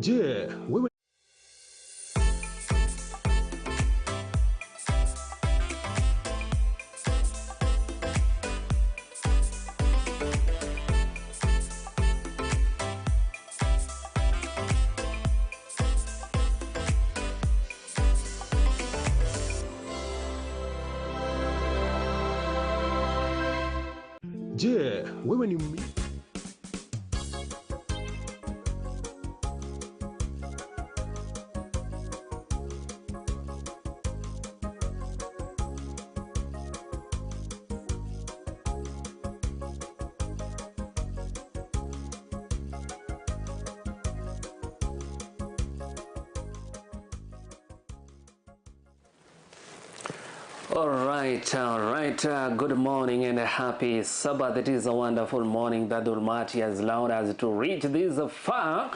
Je, wewe Je, wewe ni All right. Good morning and a happy Sabbath. It is a wonderful morning that Almighty has allowed us to reach this far.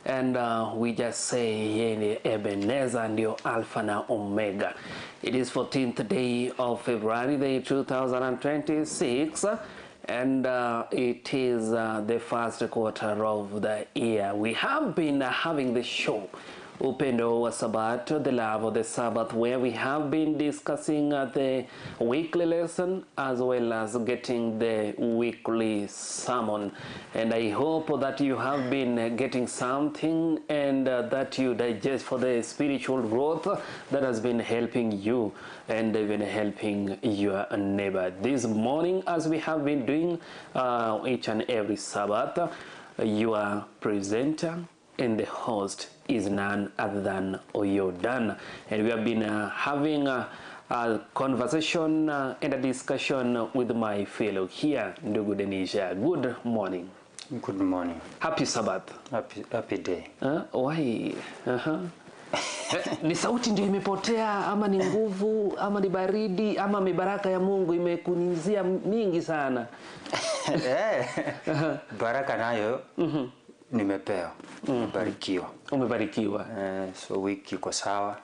And we just say, yeye ni Ebenezer, ndio Alpha na Omega. It is 14th day of February, the year 2026. And it is the first quarter of the year. We have been having the show Upendo wa Sabato, the love of the Sabbath, where we have been discussing the weekly lesson as well as getting the weekly sermon. And I hope that you have been getting something and that you digest for the spiritual growth that has been helping you and even helping your neighbor. This morning, as we have been doing each and every Sabbath, your presenter and the host is none other than Oyodan. And we have been having a conversation and a discussion with my fellow here, Ndugu Denisha. Good morning. Good morning. Happy Sabbath. Happy day. Why? Uh-huh. Ni sauti ndio imepotea ama ni nguvu ama ni baridi ama mibaraka ya Mungu imekunyunyizia mingi sana? Baraka nayo nimepewa. Nimebarikiwa. Umebarikiwa. So wiki iko sawa.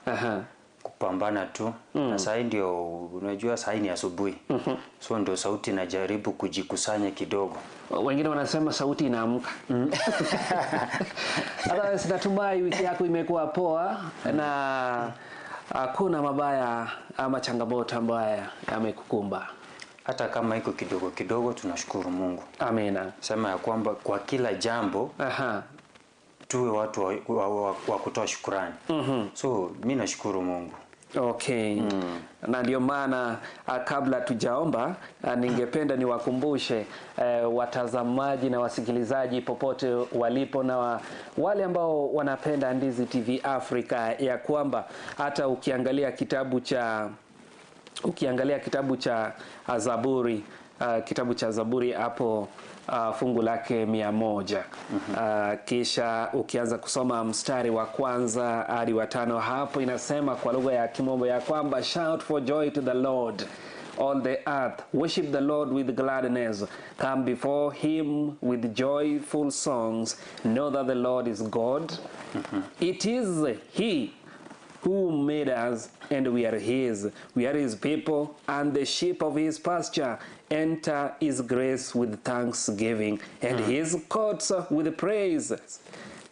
Kupambana tu. Na sasa ndio unajua sasa ni asubuhi. So ndio sauti najaribu kujikusanya kidogo. Wengine wanasema sauti inaamka. Otherwise natumai wiki yako imekuwa poa na hakuna mabaya ama changamoto ambayo yamekukumba. Hata kama iko kidogo kidogo tunashukuru Mungu. Amina. Sema ya kwamba kwa kila jambo tuwe watu wa kutoa shukrani. So mimi nashukuru Mungu. Okay. Na ndio maana kabla tujaomba ningependa niwakumbushe watazamaji na wasikilizaji popote walipo na wale ambao wanapenda Ndizi TV Africa ya kwamba hata ukiangalia kitabu cha Zaburi, kitabu cha Zaburi hapo fungu lake 100. Kisha ukianza kusoma mstari wa kwanza hadi wa 5 hapo inasema kwa lugha ya Kimombo ya kwamba shout for joy to the Lord all the earth, worship the Lord with gladness, come before him with joyful songs, know that the Lord is God. It is he who made us and we are his. We are his people and the sheep of his pasture. Enter his grace with thanksgiving and his courts with praise.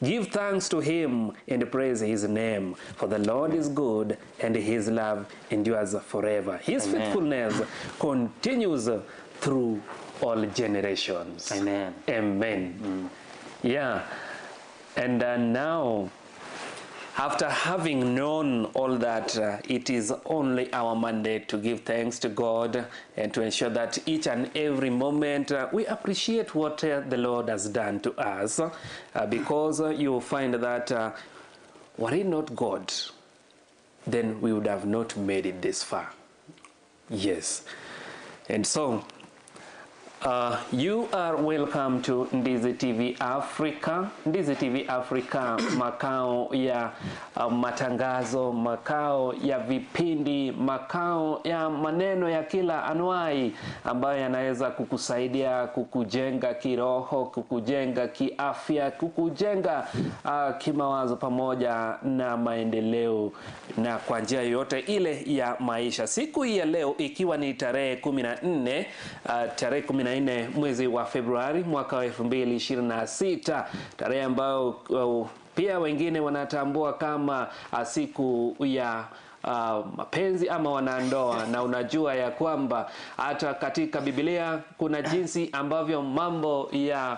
Give thanks to him and praise his name. For the Lord is good and his love endures forever. His Amen. Faithfulness continues through all generations. Amen. Amen. Yeah. And now, after having known all that, it is only our mandate to give thanks to God and to ensure that each and every moment we appreciate what the Lord has done to us, because you will find that were it not God, then we would have not made it this far. Yes. And so, you are welcome to Ndizi TV Africa. Ndizi TV Africa, makao ya matangazo, makao ya vipindi, makao ya maneno ya kila anuai ambayo yanaweza kukusaidia kukujenga kiroho, kukujenga kiafya, kukujenga kimawazo pamoja na maendeleo na kwa njia yoyote ile ya maisha. Siku hii ya leo ikiwa ni tarehe 14, tarehe 14 mwezi wa Februari mwaka wa 2026, tarehe ambayo Pia wengine wanatambua kama siku ya mapenzi ama wanandoa. Na unajua ya kwamba hata katika Biblia kuna jinsi ambavyo mambo ya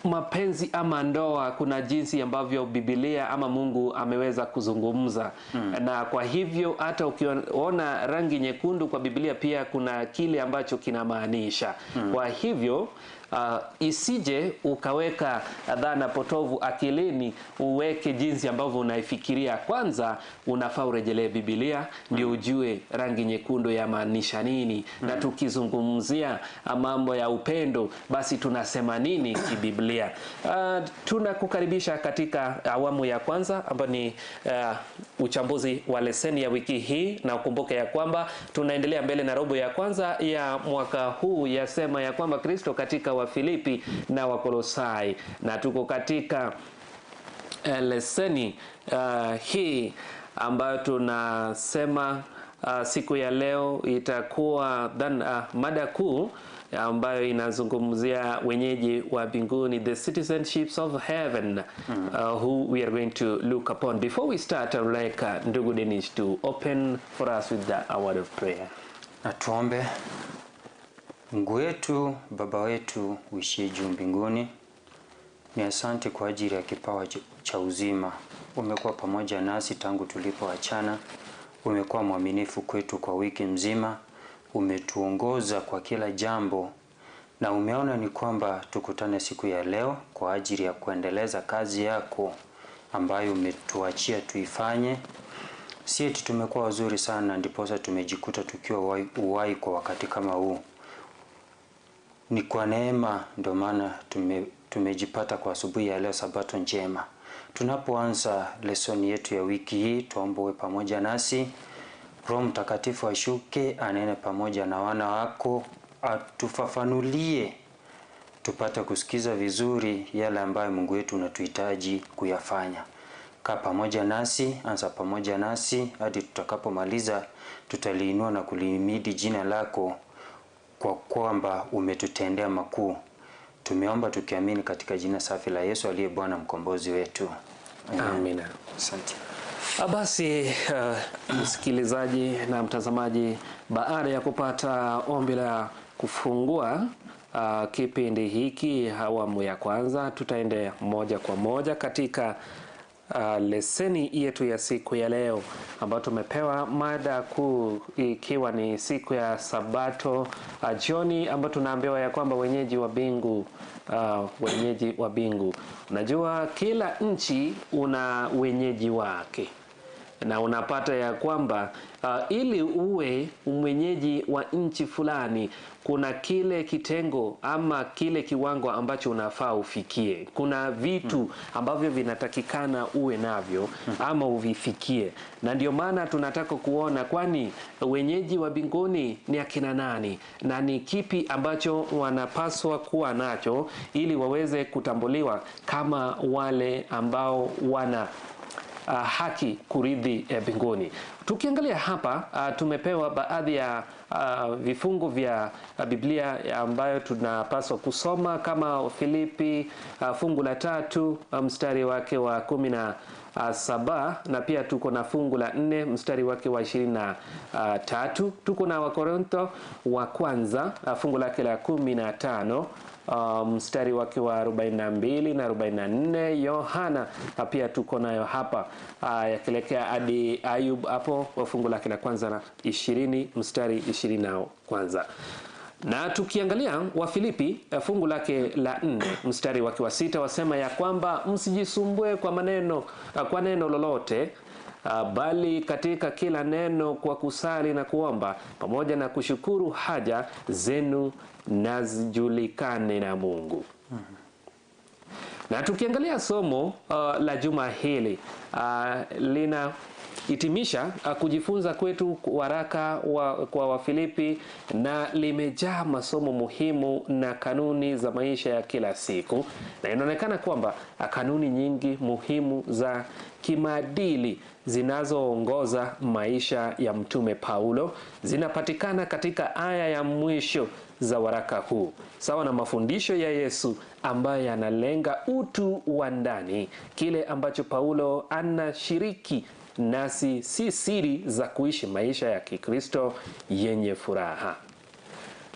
mapenzi ama ndoa, kuna jinsi ambavyo Biblia ama Mungu ameweza kuzungumza. Na kwa hivyo hata ukiona rangi nyekundu kwa Biblia pia kuna kile ambacho kinamaanisha. Kwa hivyo isije ukaweka dhana potovu akilini, uweke jinsi ambavyo unaifikiria. Kwanza unafaa urejelee Biblia ndio ujue rangi nyekundu yamaanisha nini. Na tukizungumzia mambo ya upendo, basi tunasema nini kibiblia? Tunakukaribisha katika awamu ya kwanza ambayo ni uchambuzi wa leseni ya wiki hii, na ukumbuke ya kwamba tunaendelea mbele na robo ya kwanza ya mwaka huu, yasema ya kwamba Kristo katika Wafilipi na Wakolosai, na tuko katika leseni hii ambayo tunasema siku ya leo itakuwa mada kuu ambayo inazungumzia wenyeji wa mbinguni, the citizenships of heaven, who we are going to look upon. Before we start, I would like Ndugu Denish to open for us with the word of prayer. Na tuombe. Mungu wetu, Baba wetu uishie juu mbinguni, ni asante kwa ajili ya kipawa cha uzima. Umekuwa pamoja nasi tangu tulipoachana, umekuwa mwaminifu kwetu kwa wiki mzima, umetuongoza kwa kila jambo, na umeona ni kwamba tukutane siku ya leo kwa ajili ya kuendeleza kazi yako ambayo umetuachia tuifanye. Si eti tumekuwa wazuri sana ndiposa tumejikuta tukiwa uhai kwa wakati kama huu. Ni kwa neema ndio maana tumejipata kwa asubuhi ya leo, sabato njema. Tunapoanza lesoni yetu ya wiki hii, tuombe uwe pamoja nasi. Roho Mtakatifu ashuke, anene pamoja na wana wako, atufafanulie tupate kusikiza vizuri yale ambayo Mungu wetu unatuhitaji kuyafanya. Kaa pamoja nasi, anza pamoja nasi hadi tutakapomaliza. Tutaliinua na kulihimidi jina lako kwa kwamba umetutendea makuu. Tumeomba tukiamini katika jina safi la Yesu aliye Bwana mkombozi wetu. Amina. Asante. Basi msikilizaji na mtazamaji, baada ya kupata ombi la kufungua kipindi hiki awamu ya kwanza, tutaende moja kwa moja katika leseni yetu ya siku ya leo ambayo tumepewa mada kuu ikiwa ni siku ya Sabato jioni, ambayo tunaambiwa ya kwamba wenyeji wa mbingu. Wenyeji wa mbingu. Unajua kila nchi una wenyeji wake, na unapata ya kwamba ili uwe mwenyeji wa nchi fulani, kuna kile kitengo ama kile kiwango ambacho unafaa ufikie. Kuna vitu ambavyo vinatakikana uwe navyo ama uvifikie, na ndio maana tunataka kuona kwani wenyeji wa mbinguni ni akina nani na ni kipi ambacho wanapaswa kuwa nacho ili waweze kutambuliwa kama wale ambao wana haki kurithi mbinguni. Tukiangalia hapa tumepewa baadhi ya vifungu vya Biblia ambayo tunapaswa kusoma kama Filipi fungu la 3 mstari wake wa 17, na pia tuko na fungu la 4 mstari wake wa 23. Tuko na Wakorintho wa kwanza fungu lake la 15 mstari wake wa 42 na 44. Yohana pia tuko nayo hapa yakielekea hadi Ayub hapo wa fungu lake la kwanza na 20 mstari 21. Na tukiangalia Wafilipi fungu lake la 4 mstari wake wa 6 wasema ya kwamba msijisumbue kwa maneno, kwa neno lolote, bali katika kila neno kwa kusali na kuomba pamoja na kushukuru haja zenu na zijulikane na Mungu. Na tukiangalia somo la juma hili lina hitimisha kujifunza kwetu waraka kwa Wafilipi, na limejaa masomo muhimu na kanuni za maisha ya kila siku, na inaonekana kwamba kanuni nyingi muhimu za kimaadili zinazoongoza maisha ya Mtume Paulo zinapatikana katika aya ya mwisho za waraka huu, sawa na mafundisho ya Yesu ambayo yanalenga utu wa ndani. Kile ambacho Paulo anashiriki nasi si siri za kuishi maisha ya Kikristo yenye furaha.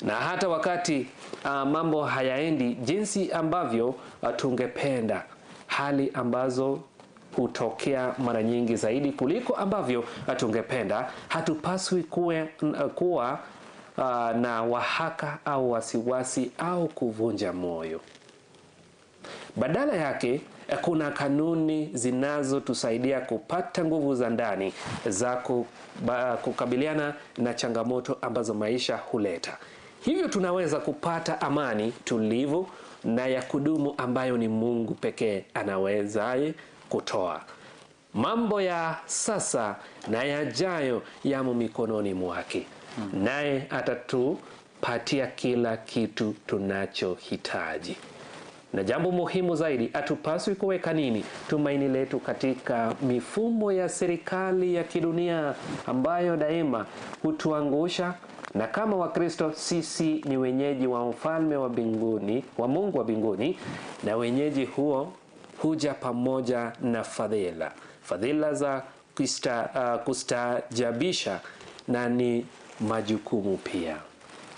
Na hata wakati mambo hayaendi jinsi ambavyo tungependa, hali ambazo hutokea mara nyingi zaidi kuliko ambavyo tungependa, hatupaswi kuwa na wahaka au wasiwasi au kuvunja moyo. Badala yake, kuna kanuni zinazotusaidia kupata nguvu za ndani za kukabiliana na changamoto ambazo maisha huleta. Hivyo tunaweza kupata amani tulivu na ya kudumu ambayo ni Mungu pekee anawezaye kutoa. Mambo ya sasa na yajayo yamo mikononi mwake, naye atatupatia kila kitu tunachohitaji. Na jambo muhimu zaidi, hatupaswi kuweka nini tumaini letu katika mifumo ya serikali ya kidunia ambayo daima hutuangusha. Na kama Wakristo sisi ni wenyeji wa ufalme wa mbinguni, wa Mungu wa mbinguni, na wenyeji huo huja pamoja na fadhila, fadhila za kustaajabisha na ni majukumu pia.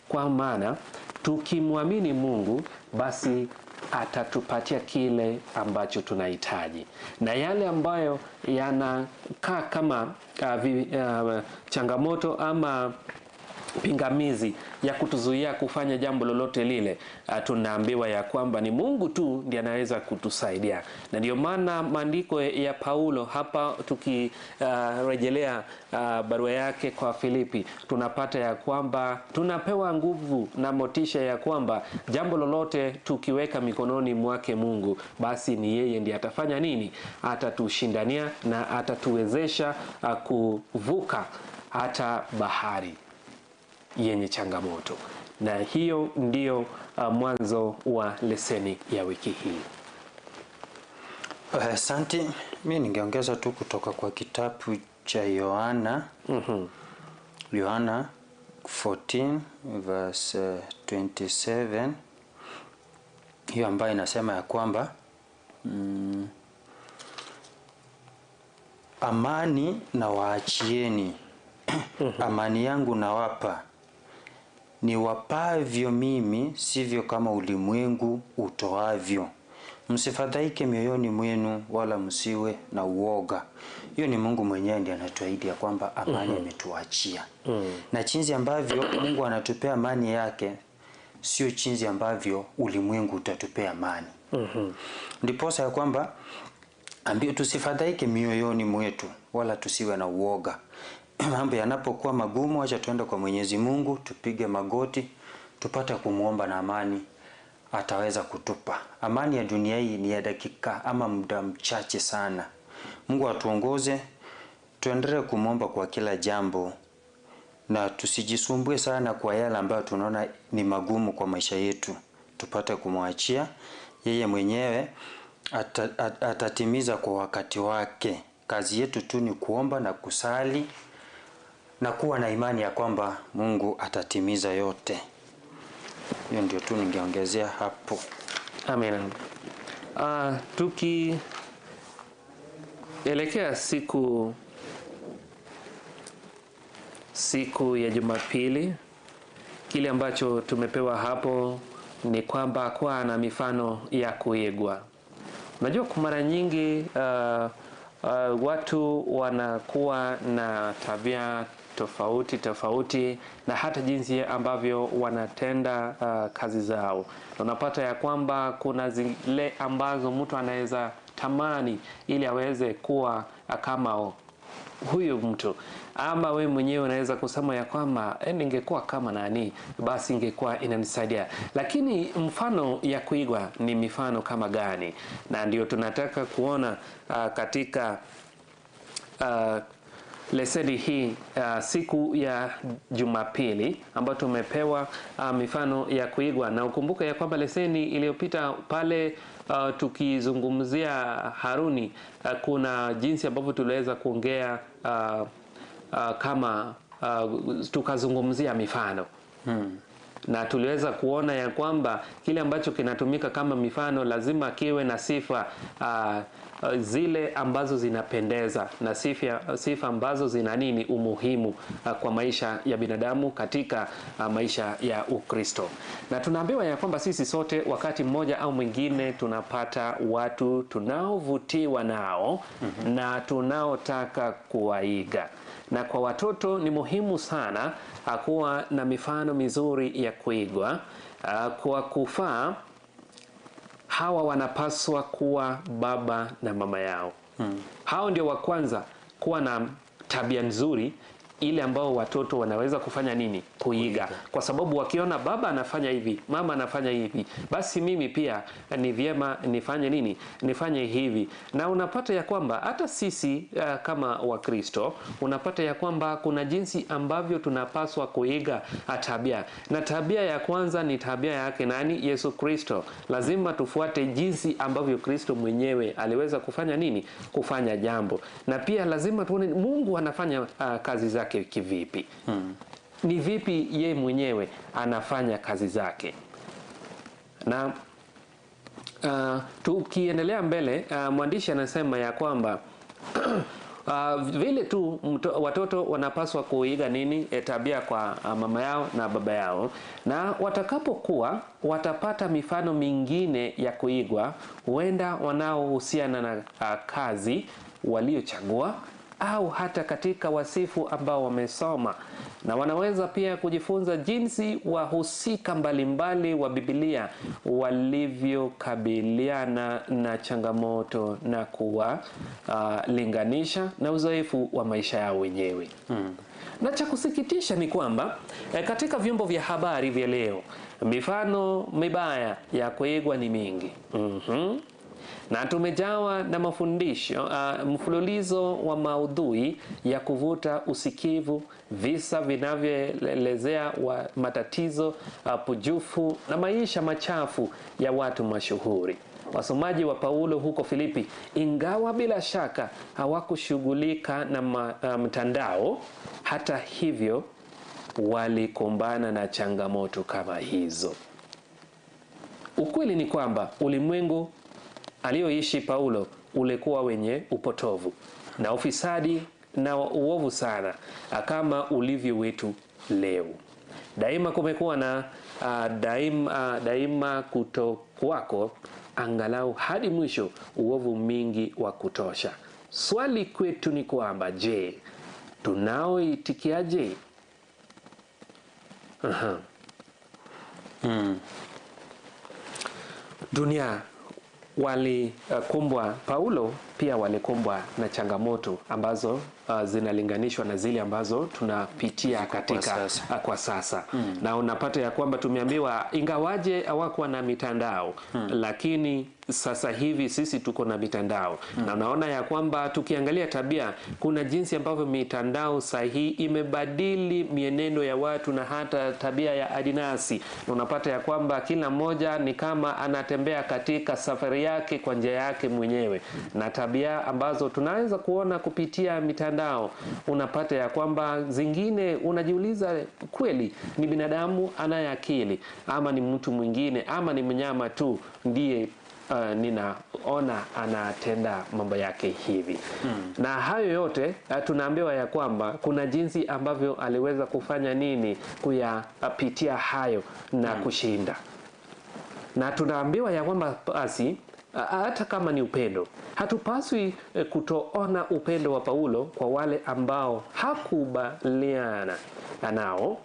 Kwa maana tukimwamini Mungu, basi atatupatia kile ambacho tunahitaji, na yale ambayo yanakaa kama changamoto ama pingamizi ya kutuzuia kufanya jambo lolote lile, tunaambiwa ya kwamba ni Mungu tu ndiye anaweza kutusaidia. Na ndio maana maandiko ya Paulo hapa, tukirejelea barua yake kwa Filipi, tunapata ya kwamba tunapewa nguvu na motisha ya kwamba jambo lolote tukiweka mikononi mwake Mungu, basi ni yeye ndiye atafanya nini? Atatushindania na atatuwezesha kuvuka hata bahari yenye changamoto. Na hiyo ndiyo mwanzo wa leseni ya wiki hii. Asante. Mi ningeongeza tu kutoka kwa kitabu cha Yohana, Yohana 14 verse 27, hiyo ambayo inasema ya kwamba amani na waachieni, amani yangu nawapa, niwapavyo mimi sivyo kama ulimwengu utoavyo. Msifadhaike mioyoni mwenu, wala msiwe na uoga. Hiyo ni Mungu mwenyewe ndiye anatuahidi ya kwamba amani ametuachia. Na jinsi ambavyo Mungu anatupea amani yake sio jinsi ambavyo ulimwengu utatupea amani. Ndiposa ya kwamba ambio tusifadhaike mioyoni mwetu wala tusiwe na uoga. Mambo yanapokuwa magumu, acha tuende kwa Mwenyezi Mungu, tupige magoti, tupate kumuomba na amani ataweza kutupa. Amani ya dunia hii ni ya dakika ama muda mchache sana. Mungu atuongoze, tuendelee kumuomba kwa kila jambo na tusijisumbue sana kwa yale ambayo tunaona ni magumu kwa maisha yetu. Tupate kumwachia yeye mwenyewe, atatimiza kwa wakati wake. Kazi yetu tu ni kuomba na kusali na kuwa na imani ya kwamba Mungu atatimiza yote. Hiyo ndio tu ningeongezea hapo. Amina. Tukielekea siku ya Jumapili, kile ambacho tumepewa hapo ni kwamba kuwa na mifano ya kuigwa. Unajua, kwa mara nyingi watu wanakuwa na tabia tofauti tofauti na hata jinsi ambavyo wanatenda kazi zao. Unapata ya kwamba kuna zile ambazo mtu anaweza tamani ili aweze kuwa kama huyu mtu, ama we mwenyewe unaweza kusema ya kwamba ningekuwa kama nani basi ingekuwa inanisaidia. Lakini mfano ya kuigwa ni mifano kama gani? Na ndio tunataka kuona katika leseni hii siku ya Jumapili ambayo tumepewa mifano ya kuigwa. Na ukumbuke ya kwamba leseni iliyopita pale tukizungumzia Haruni, kuna jinsi ambavyo tuliweza kuongea kama tukazungumzia mifano. Na tuliweza kuona ya kwamba kile ambacho kinatumika kama mifano lazima kiwe na sifa zile ambazo zinapendeza na sifa ambazo zina nini umuhimu kwa maisha ya binadamu katika maisha ya Ukristo. Na tunaambiwa ya kwamba sisi sote wakati mmoja au mwingine tunapata watu tunaovutiwa nao na tunaotaka kuwaiga. Na kwa watoto ni muhimu sana kuwa na mifano mizuri ya kuigwa. Kwa kufaa hawa wanapaswa kuwa baba na mama yao. Hao ndio wa kwanza kuwa na tabia nzuri ile ambao watoto wanaweza kufanya nini? Kuiga. Kwa sababu wakiona baba anafanya hivi, mama anafanya hivi, basi mimi pia ni vyema nifanye nini? Nifanye hivi. Na unapata ya kwamba hata sisi kama Wakristo, unapata ya kwamba kuna jinsi ambavyo tunapaswa kuiga tabia. Na tabia ya kwanza ni tabia yake nani? Yesu Kristo. Lazima tufuate jinsi ambavyo Kristo mwenyewe aliweza kufanya nini? Kufanya jambo. Na pia lazima tuone Mungu anafanya kazi zake kivipi. Ni vipi ye mwenyewe anafanya kazi zake. Na tukiendelea mbele, mwandishi anasema ya kwamba vile tu watoto wanapaswa kuiga nini? Tabia kwa mama yao na baba yao. Na watakapokuwa watapata mifano mingine ya kuigwa, huenda wanaohusiana na kazi waliochagua au hata katika wasifu ambao wamesoma. Na wanaweza pia kujifunza jinsi wahusika mbalimbali wa Biblia walivyokabiliana na changamoto na kuwalinganisha na uzoefu wa maisha yao wenyewe. Na cha kusikitisha ni kwamba katika vyombo vya habari vya leo mifano mibaya ya kuigwa ni mingi. Na tumejawa na mafundisho, mfululizo wa maudhui ya kuvuta usikivu, visa vinavyoelezea wa matatizo pujufu na maisha machafu ya watu mashuhuri. Wasomaji wa Paulo huko Filipi, ingawa bila shaka hawakushughulika na mtandao, hata hivyo walikumbana na changamoto kama hizo. Ukweli ni kwamba ulimwengu aliyoishi Paulo ulikuwa wenye upotovu na ufisadi na uovu sana kama ulivyo wetu leo. Daima kumekuwa na daima kutokuwako angalau hadi mwisho uovu mingi wa kutosha. Swali kwetu ni kwamba je, tunaoitikiaje? Dunia walikumbwa, Paulo pia walikumbwa na changamoto ambazo zinalinganishwa na zile ambazo tunapitia katika kwa sasa. Na unapata ya kwamba tumeambiwa ingawaje hawakuwa na mitandao, lakini sasa hivi sisi tuko na mitandao. Na unaona ya kwamba tukiangalia tabia, kuna jinsi ambavyo mitandao sahihi imebadili mienendo ya watu na hata tabia ya adinasi. Na unapata ya kwamba kila mmoja ni kama anatembea katika safari yake kwa njia yake mwenyewe. Na tabia ambazo tunaweza kuona kupitia mitandao, unapata ya kwamba zingine unajiuliza kweli ni binadamu anaye akili ama ni mtu mwingine ama ni mnyama tu ndiye ninaona anatenda mambo yake hivi. Na hayo yote tunaambiwa ya kwamba kuna jinsi ambavyo aliweza kufanya nini kuyapitia hayo na kushinda. Na tunaambiwa ya kwamba basi hata kama ni upendo, hatupaswi kutoona upendo wa Paulo kwa wale ambao hakubaliana nao,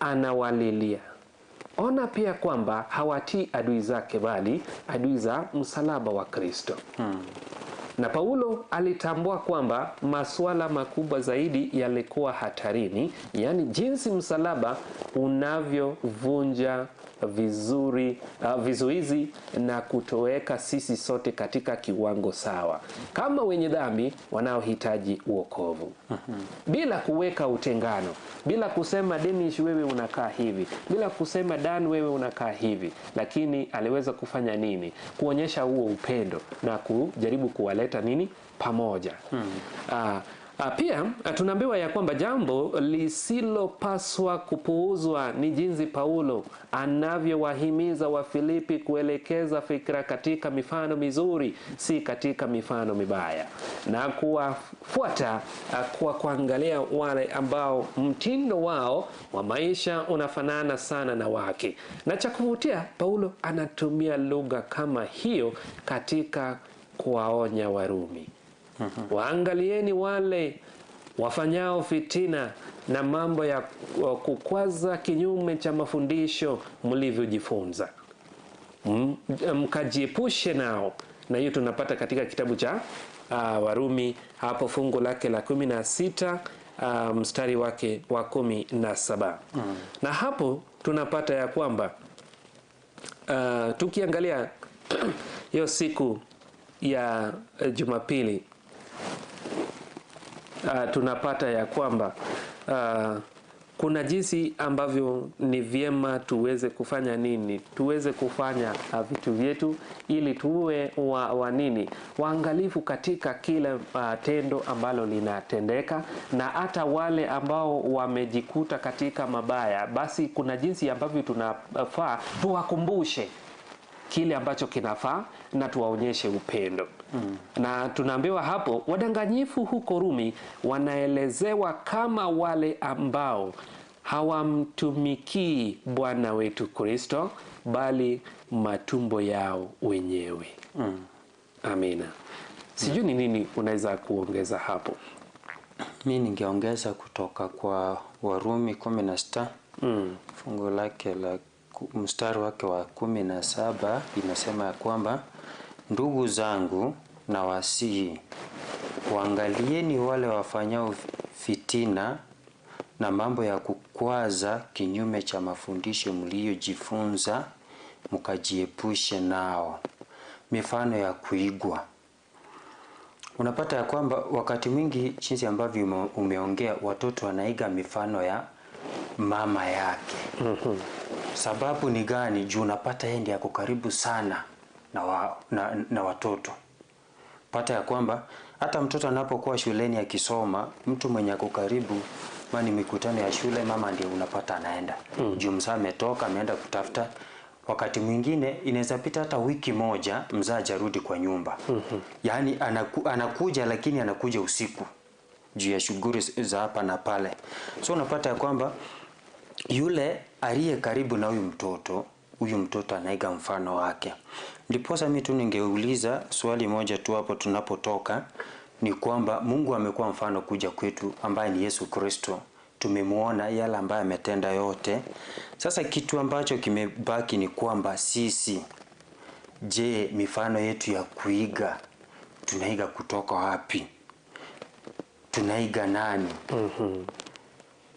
anawalilia. Ona pia kwamba hawatii adui zake bali adui za msalaba wa Kristo. Na Paulo alitambua kwamba masuala makubwa zaidi yalikuwa hatarini, yaani jinsi msalaba unavyovunja vizuri vizuizi na kutoweka sisi sote katika kiwango sawa kama wenye dhambi wanaohitaji uokovu, bila kuweka utengano, bila kusema Denish wewe unakaa hivi, bila kusema Dan wewe unakaa hivi. Lakini aliweza kufanya nini? Kuonyesha huo upendo na kujaribu kuwaleta nini pamoja. Pia tunaambiwa ya kwamba jambo lisilopaswa kupuuzwa ni jinsi Paulo anavyowahimiza Wafilipi kuelekeza fikra katika mifano mizuri, si katika mifano mibaya, na kuwafuata kwa kuangalia wale ambao mtindo wao wa maisha unafanana sana na wake. Na cha kuvutia, Paulo anatumia lugha kama hiyo katika kuwaonya Warumi. Waangalieni wale wafanyao fitina na mambo ya kukwaza kinyume cha mafundisho mlivyojifunza, mkajiepushe nao. Na hiyo tunapata katika kitabu cha Warumi hapo fungu lake la 16 mstari wake wa 17. Na hapo tunapata ya kwamba tukiangalia hiyo siku ya Jumapili, tunapata ya kwamba kuna jinsi ambavyo ni vyema tuweze kufanya nini, tuweze kufanya vitu vyetu ili tuwe wa nini, waangalifu katika kila tendo ambalo linatendeka, na hata wale ambao wamejikuta katika mabaya, basi kuna jinsi ambavyo tunafaa tuwakumbushe kile ambacho kinafaa na tuwaonyeshe upendo. Na tunaambiwa hapo wadanganyifu huko Rumi wanaelezewa kama wale ambao hawamtumikii Bwana wetu Kristo bali matumbo yao wenyewe. Amina. Sijui ni nini unaweza kuongeza hapo. Mi ningeongeza kutoka kwa Warumi 16 fungu lake la mstari wake wa 17 inasema ya kwamba, ndugu zangu na wasihi, waangalieni wale wafanyao fitina na mambo ya kukwaza kinyume cha mafundisho mliyojifunza, mkajiepushe nao. Mifano ya kuigwa. Unapata ya kwamba wakati mwingi jinsi ambavyo umeongea, watoto wanaiga mifano ya mama yake. Sababu ni gani? Juu unapata yeye ndiye ako karibu sana na watoto. Pata ya kwamba hata mtoto anapokuwa shuleni akisoma, mtu mwenye ako karibu, mani mikutano ya shule, mama ndiye unapata anaenda. Juu mzaa ametoka, ameenda kutafuta. Wakati mwingine inaweza pita hata wiki moja mzaa hajarudi kwa nyumba. Yaani anakuja, lakini anakuja usiku juu ya shughuli za hapa na pale. So unapata ya kwamba yule aliye karibu na huyu mtoto anaiga mfano wake. Ndiposa mimi tu ningeuliza swali moja tu hapo tunapotoka, ni kwamba Mungu amekuwa mfano kuja kwetu ambaye ni Yesu Kristo. Tumemuona yale ambaye ametenda yote. Sasa kitu ambacho kimebaki ni kwamba sisi, je, mifano yetu ya kuiga tunaiga kutoka wapi? Tunaiga nani?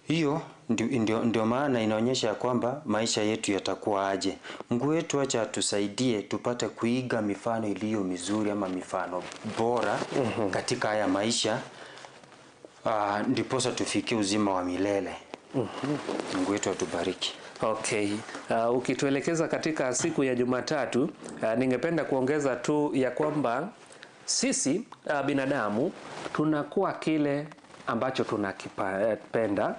Hiyo ndio maana inaonyesha kwamba maisha yetu yatakuwa aje. Mungu wetu acha atusaidie tupate kuiga mifano iliyo mizuri ama mifano bora katika haya maisha, ndiposa tufikie uzima wa milele. Mungu wetu atubariki. Okay. Ukituelekeza katika siku ya Jumatatu, ningependa kuongeza tu ya kwamba sisi binadamu tunakuwa kile ambacho tunakipenda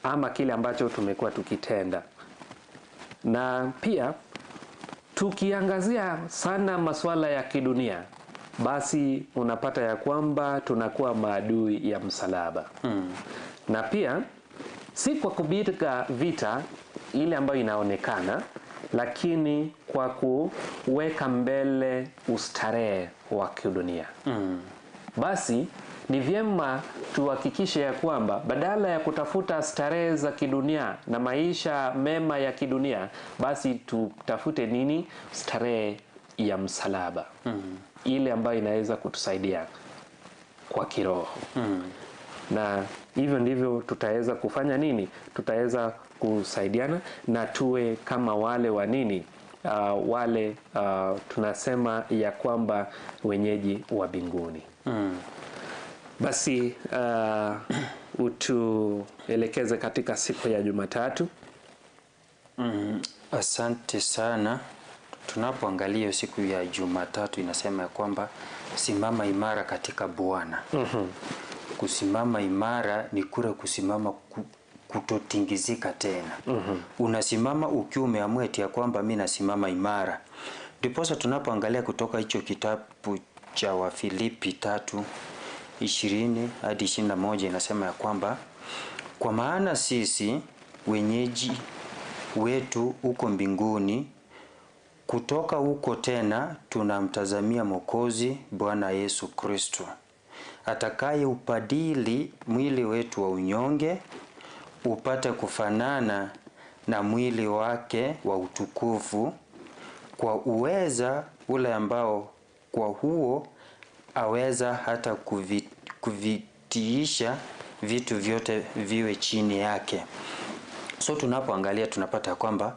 ama kile ambacho tumekuwa tukitenda. Na pia tukiangazia sana masuala ya kidunia, basi unapata ya kwamba tunakuwa maadui ya msalaba. Na pia si kwa kupiga vita ile ambayo inaonekana, lakini kwa kuweka mbele ustarehe wa kidunia. Basi ni vyema tuhakikishe ya kwamba badala ya kutafuta starehe za kidunia na maisha mema ya kidunia, basi tutafute nini? Starehe ya msalaba. ile ambayo inaweza kutusaidia kwa kiroho. Na hivyo ndivyo tutaweza kufanya nini? Tutaweza kusaidiana na tuwe kama wale wa nini? Wale tunasema ya kwamba wenyeji wa mbinguni. Basi utuelekeze katika siku ya Jumatatu. Asante sana. Tunapoangalia siku ya Jumatatu inasema ya kwamba simama imara katika Bwana. Kusimama imara ni kule kusimama kutotingizika tena. Unasimama ukiwa umeamua eti ya kwamba mi nasimama imara. Ndiposa tunapoangalia kutoka hicho kitabu cha Wafilipi 3:20 hadi 21 inasema ya kwamba kwa maana sisi wenyeji wetu uko mbinguni, kutoka huko tena tunamtazamia Mwokozi Bwana Yesu Kristo, atakaye upadili mwili wetu wa unyonge upate kufanana na mwili wake wa utukufu, kwa uweza ule ambao kwa huo aweza hata kuvitiisha vitu vyote viwe chini yake. So tunapoangalia tunapata kwamba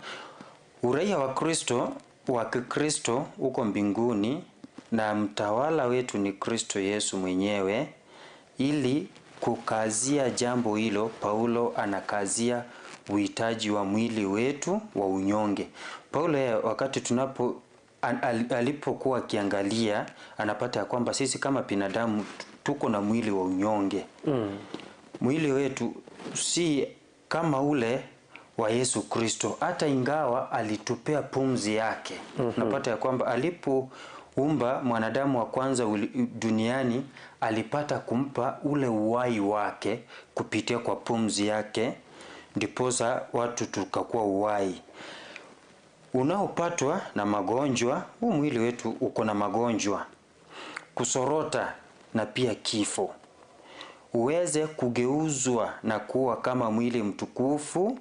uraia wa Kristo wa Kikristo uko mbinguni na mtawala wetu ni Kristo Yesu mwenyewe. Ili kukazia jambo hilo, Paulo anakazia uhitaji wa mwili wetu wa unyonge. Paulo yeye wakati tunapo alipokuwa akiangalia anapata ya kwamba sisi kama binadamu tuko na mwili wa unyonge. Mwili wetu si kama ule wa Yesu Kristo, hata ingawa alitupea pumzi yake. Napata ya kwamba alipoumba mwanadamu wa kwanza duniani alipata kumpa ule uhai wake kupitia kwa pumzi yake, ndiposa watu tukakuwa uhai unaopatwa na magonjwa. Huu mwili wetu uko na magonjwa, kusorota na pia kifo, uweze kugeuzwa na kuwa kama mwili mtukufu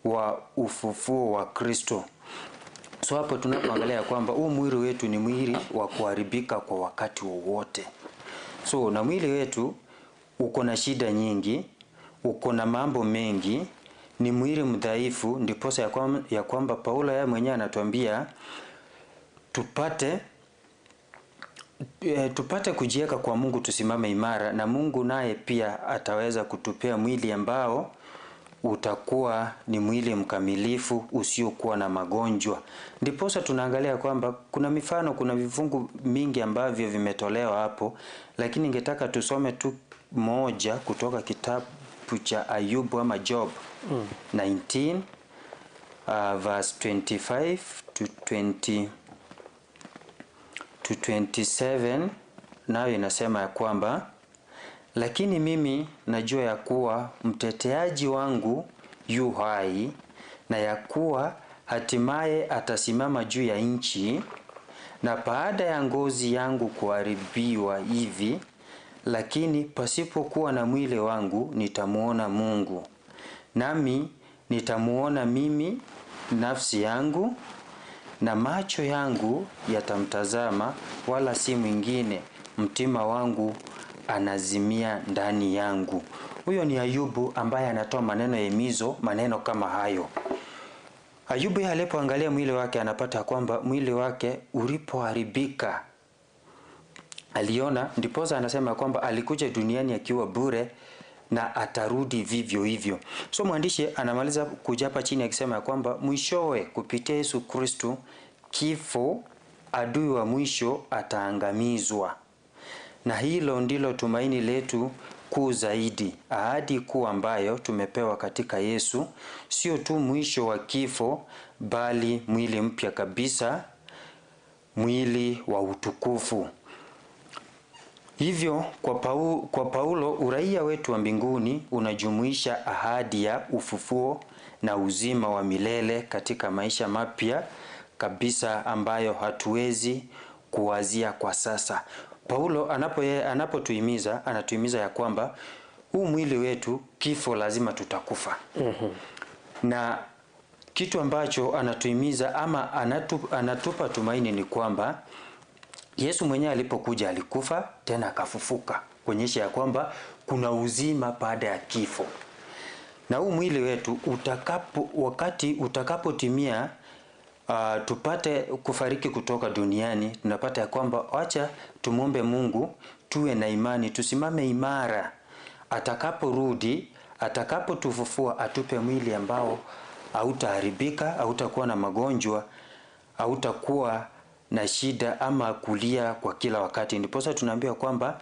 wa ufufuo wa Kristo. So hapo tunapoangalia kwamba huu mwili wetu ni mwili wa kuharibika kwa wakati wowote. So na mwili wetu uko na shida nyingi, uko na mambo mengi, ni mwili mdhaifu. Ndiposa ya kwamba Paulo yeye mwenyewe anatuambia tupate kujiweka kwa Mungu, tusimame imara, na Mungu naye pia ataweza kutupea mwili ambao utakuwa ni mwili mkamilifu usiokuwa na magonjwa. Ndiposa tunaangalia kwamba kuna mifano, kuna vifungu mingi ambavyo vimetolewa hapo, lakini ningetaka tusome tu moja kutoka kitabu cha Ayubu ama Job 19 verse 25 to 20 to 27, nayo inasema ya kwamba, "Lakini mimi najua ya kuwa mteteaji wangu yu hai, na ya kuwa hatimaye atasimama juu ya nchi, na baada ya ngozi yangu kuharibiwa hivi, lakini pasipokuwa na mwili wangu nitamuona Mungu, nami nitamuona mimi nafsi yangu, na macho yangu yatamtazama, wala si mwingine. Mtima wangu anazimia ndani yangu." Huyo ni Ayubu ambaye anatoa maneno ya himizo, maneno kama hayo. Ayubu yeye alipoangalia mwili wake anapata kwamba mwili wake ulipoharibika aliona, ndiposa anasema kwamba alikuja duniani akiwa bure na atarudi vivyo hivyo. So mwandishi anamaliza kuja hapa chini akisema ya kwamba mwishowe kupitia Yesu Kristo kifo, adui wa mwisho, ataangamizwa. Na hilo ndilo tumaini letu kuu zaidi, ahadi kuu ambayo tumepewa katika Yesu, sio tu mwisho wa kifo, bali mwili mpya kabisa, mwili wa utukufu. Hivyo kwa Paulo uraia wetu wa mbinguni unajumuisha ahadi ya ufufuo na uzima wa milele katika maisha mapya kabisa ambayo hatuwezi kuwazia kwa sasa. Paulo anapotuhimiza, anatuhimiza ya kwamba huu mwili wetu, kifo lazima tutakufa. Na kitu ambacho anatuhimiza ama anatupa tumaini ni kwamba Yesu mwenyewe alipokuja alikufa tena akafufuka, kuonyesha ya kwamba kuna uzima baada ya kifo. Na huu mwili wetu utakapo, wakati utakapotimia, tupate kufariki kutoka duniani, tunapata ya kwamba wacha tumwombe Mungu, tuwe na imani, tusimame imara. Atakaporudi, atakapotufufua, atupe mwili ambao hautaharibika, hautakuwa na magonjwa, hautakuwa na shida ama kulia kwa kila wakati. Ndiposa tunaambiwa kwamba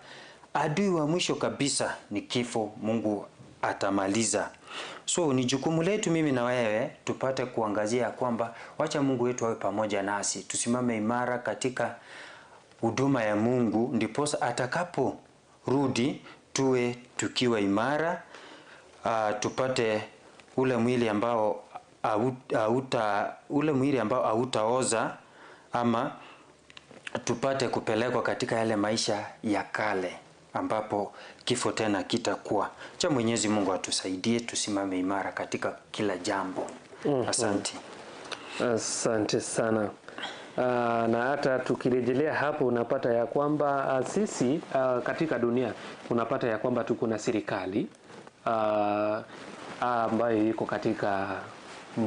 adui wa mwisho kabisa ni kifo, Mungu atamaliza. So ni jukumu letu mimi na wewe tupate kuangazia kwamba wacha Mungu wetu awe pamoja nasi, tusimame imara katika huduma ya Mungu, ndiposa atakaporudi tuwe tukiwa imara, tupate ule mwili ambao ule mwili ambao hautaoza ama tupate kupelekwa katika yale maisha ya kale ambapo kifo tena kitakuwa. Cha Mwenyezi Mungu atusaidie tusimame imara katika kila jambo. Asante. Asante sana. Na hata tukirejelea hapo unapata ya kwamba sisi katika dunia unapata ya kwamba tuko na serikali ambayo iko katika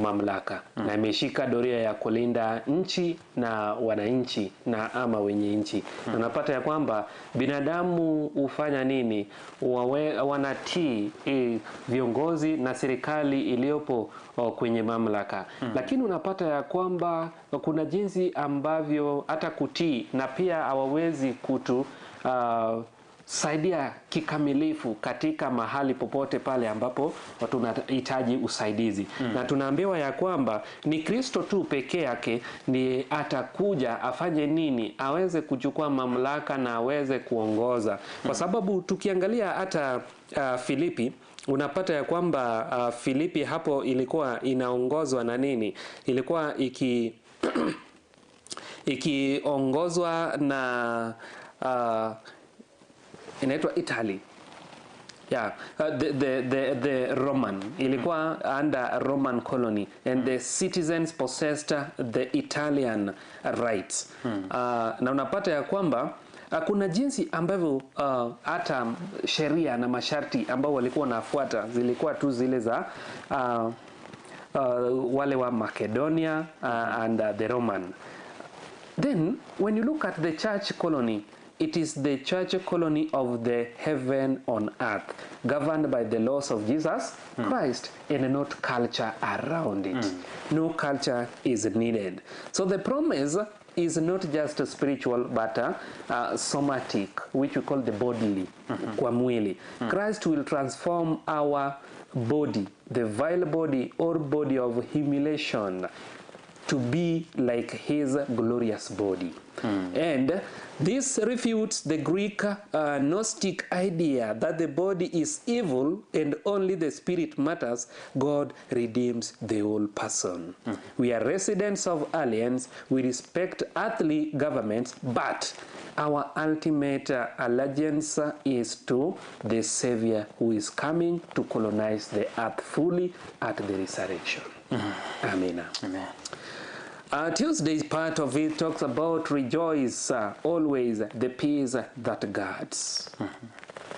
mamlaka na imeshika doria ya kulinda nchi na wananchi na ama wenye nchi. Na unapata ya kwamba binadamu hufanya nini? Wanatii viongozi na serikali iliyopo kwenye mamlaka. Lakini unapata ya kwamba kuna jinsi ambavyo hata kutii na pia hawawezi kutu saidia kikamilifu katika mahali popote pale ambapo tunahitaji usaidizi. Na tunaambiwa ya kwamba ni Kristo tu pekee yake ndiye atakuja afanye nini, aweze kuchukua mamlaka na aweze kuongoza. Kwa sababu tukiangalia hata Filipi, unapata ya kwamba Filipi hapo ilikuwa inaongozwa na nini? Ilikuwa ikiongozwa na inaitwa Italy. Yeah, the Roman ilikuwa under Roman colony and the citizens possessed the Italian rights. Na unapata ya kwamba kuna jinsi ambavyo hata sheria na masharti ambao walikuwa wanafuata zilikuwa tu zile za wale wa Macedonia and the Roman. Then when you look at the church colony, it is the church colony of the heaven on earth, governed by the laws of Jesus Christ and not culture around it. No culture is needed. So the promise is not just spiritual but somatic, which we call the bodily, kwa mwili. Christ will transform our body, the vile body or body of humiliation, to be like his glorious body. And this refutes the Greek Gnostic idea that the body is evil and only the spirit matters. God redeems the whole person. We are residents of aliens. We respect earthly governments, but our ultimate allegiance is to the Savior who is coming to colonize the earth fully at the resurrection. Amina. Amen. Tuesday's part of it talks about rejoice always, the peace that guards.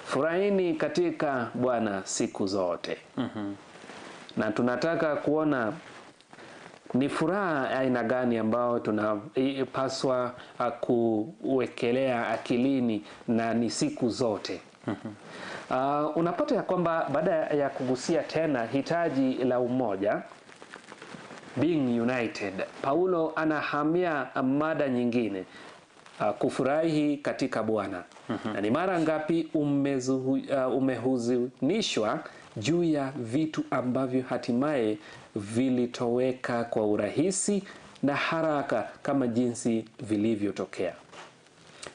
Furahini katika Bwana siku zote. Na tunataka kuona ni furaha aina gani ambao tunapaswa kuwekelea akilini na ni siku zote. Unapata ya kwamba baada ya kugusia tena hitaji la umoja, being united, Paulo anahamia mada nyingine, kufurahi katika Bwana. Na ni mara ngapi umehuzunishwa juu ya vitu ambavyo hatimaye vilitoweka kwa urahisi na haraka kama jinsi vilivyotokea.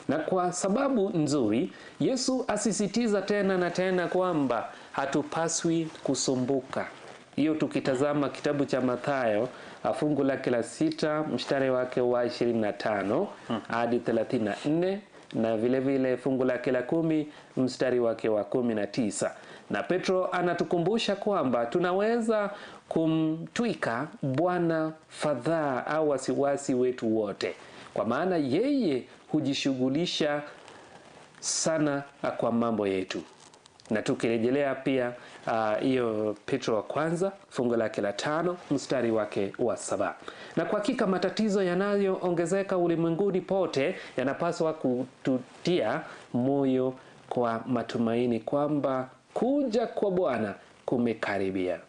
Na kwa sababu nzuri, Yesu asisitiza tena na tena kwamba hatupaswi kusumbuka. Hiyo tukitazama kitabu cha Mathayo fungu lake la 6 mstari wake wa 25 hadi 34, na vile vile fungu lake la 10 mstari wake wa 19. Na Petro anatukumbusha kwamba tunaweza kumtwika Bwana fadhaa au wasiwasi wetu wote, kwa maana yeye hujishughulisha sana kwa mambo yetu. Na tukirejelea pia hiyo Petro wa kwanza fungu lake la 5 mstari wake wa 7. Na kwa hakika matatizo yanayoongezeka ulimwenguni pote yanapaswa kututia moyo kwa matumaini kwamba kuja kwa Bwana kumekaribia,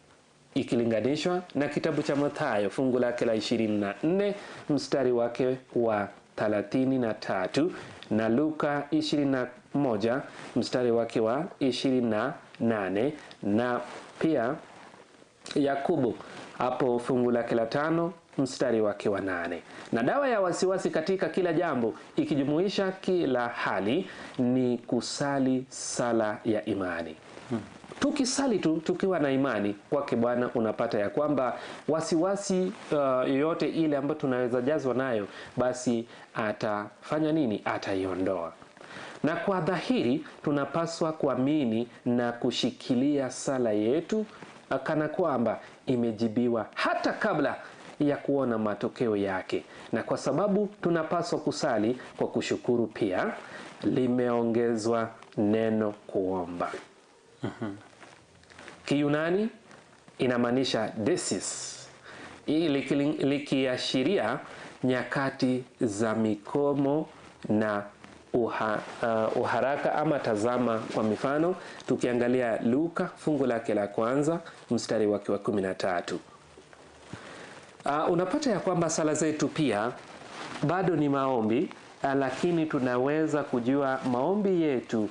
ikilinganishwa na kitabu cha Mathayo fungu lake la 24 mstari wake wa 33 na Luka 21 mstari wake wa 28 na pia Yakobo hapo fungu lake la 5 mstari wake wa 8. Na dawa ya wasiwasi katika kila jambo ikijumuisha kila hali ni kusali sala ya imani. Tukisali tu tukiwa na imani kwake Bwana, unapata ya kwamba wasiwasi yoyote ile ambayo tunaweza jazwa nayo, basi atafanya nini? Ataiondoa. Na kwa dhahiri tunapaswa kuamini na kushikilia sala yetu kana kwamba imejibiwa hata kabla ya kuona matokeo yake. Na kwa sababu tunapaswa kusali kwa kushukuru, pia limeongezwa neno kuomba. Kiyunani inamaanisha desis, hii likiashiria nyakati za mikomo na uharaka ama tazama. Kwa mifano tukiangalia Luka fungu lake la 1 mstari wake wa 13, unapata ya kwamba sala zetu pia bado ni maombi, lakini tunaweza kujua maombi yetu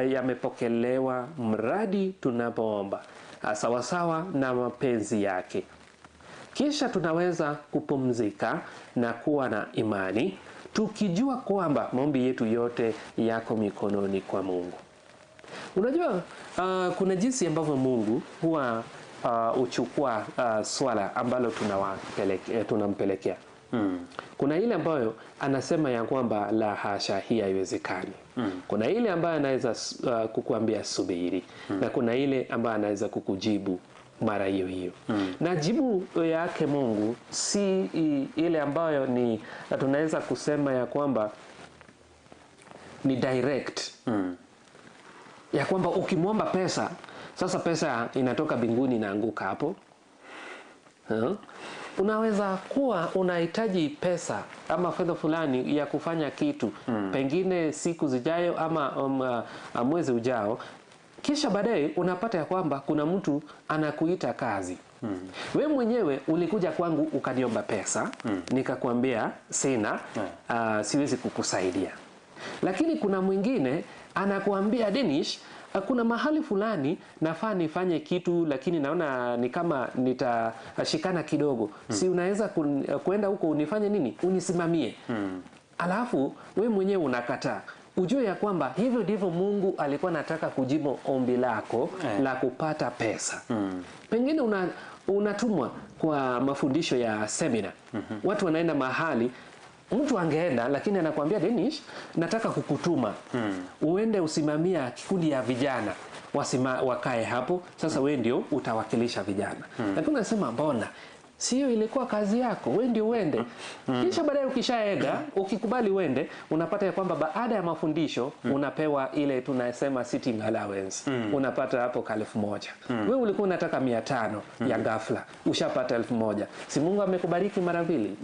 yamepokelewa mradi tunapoomba sawasawa na mapenzi yake. Kisha tunaweza kupumzika na kuwa na imani tukijua kwamba maombi yetu yote yako mikononi kwa Mungu. Unajua, kuna jinsi ambavyo Mungu huwa uchukua swala ambalo tunampelekea. Kuna ile ambayo anasema ya kwamba la hasha, hii haiwezekani. Kuna ile ambayo anaweza kukuambia subiri, na kuna ile ambayo anaweza kukujibu mara hiyo hiyo. Na jibu yake Mungu si ile ambayo ni tunaweza kusema ya kwamba ni direct. Ya kwamba ukimwomba pesa, sasa pesa inatoka mbinguni inaanguka hapo. Unaweza kuwa unahitaji pesa ama fedha fulani ya kufanya kitu, pengine siku zijayo ama mwezi ujao. Kisha baadaye unapata ya kwamba kuna mtu anakuita kazi. We mwenyewe ulikuja kwangu ukaniomba pesa, nikakwambia sina, siwezi kukusaidia. Lakini kuna mwingine anakuambia, Denish, kuna mahali fulani nafaa nifanye kitu, lakini naona ni kama nitashikana kidogo. Si unaweza kuenda huko unifanye nini? Unisimamie. Alafu we mwenyewe unakataa. Ujue ya kwamba hivyo ndivyo Mungu alikuwa anataka kujibu ombi lako la kupata pesa. Pengine unatumwa kwa mafundisho ya semina. Watu wanaenda mahali, mtu angeenda lakini anakuambia, Denish, nataka kukutuma uende usimamia kikundi ya vijana wakae hapo. Sasa wewe ndio utawakilisha vijana. Lakini unasema mbona sio ilikuwa kazi yako, wewe ndio uende. Kisha baadaye ukishaenda, ukikubali uende, unapata ya kwamba baada ya mafundisho unapewa ile tunasema sitting allowance. Unapata hapo 1,000. Wewe ulikuwa unataka 500 ya ghafla, ushapata 1,000. Si Mungu amekubariki mara mbili?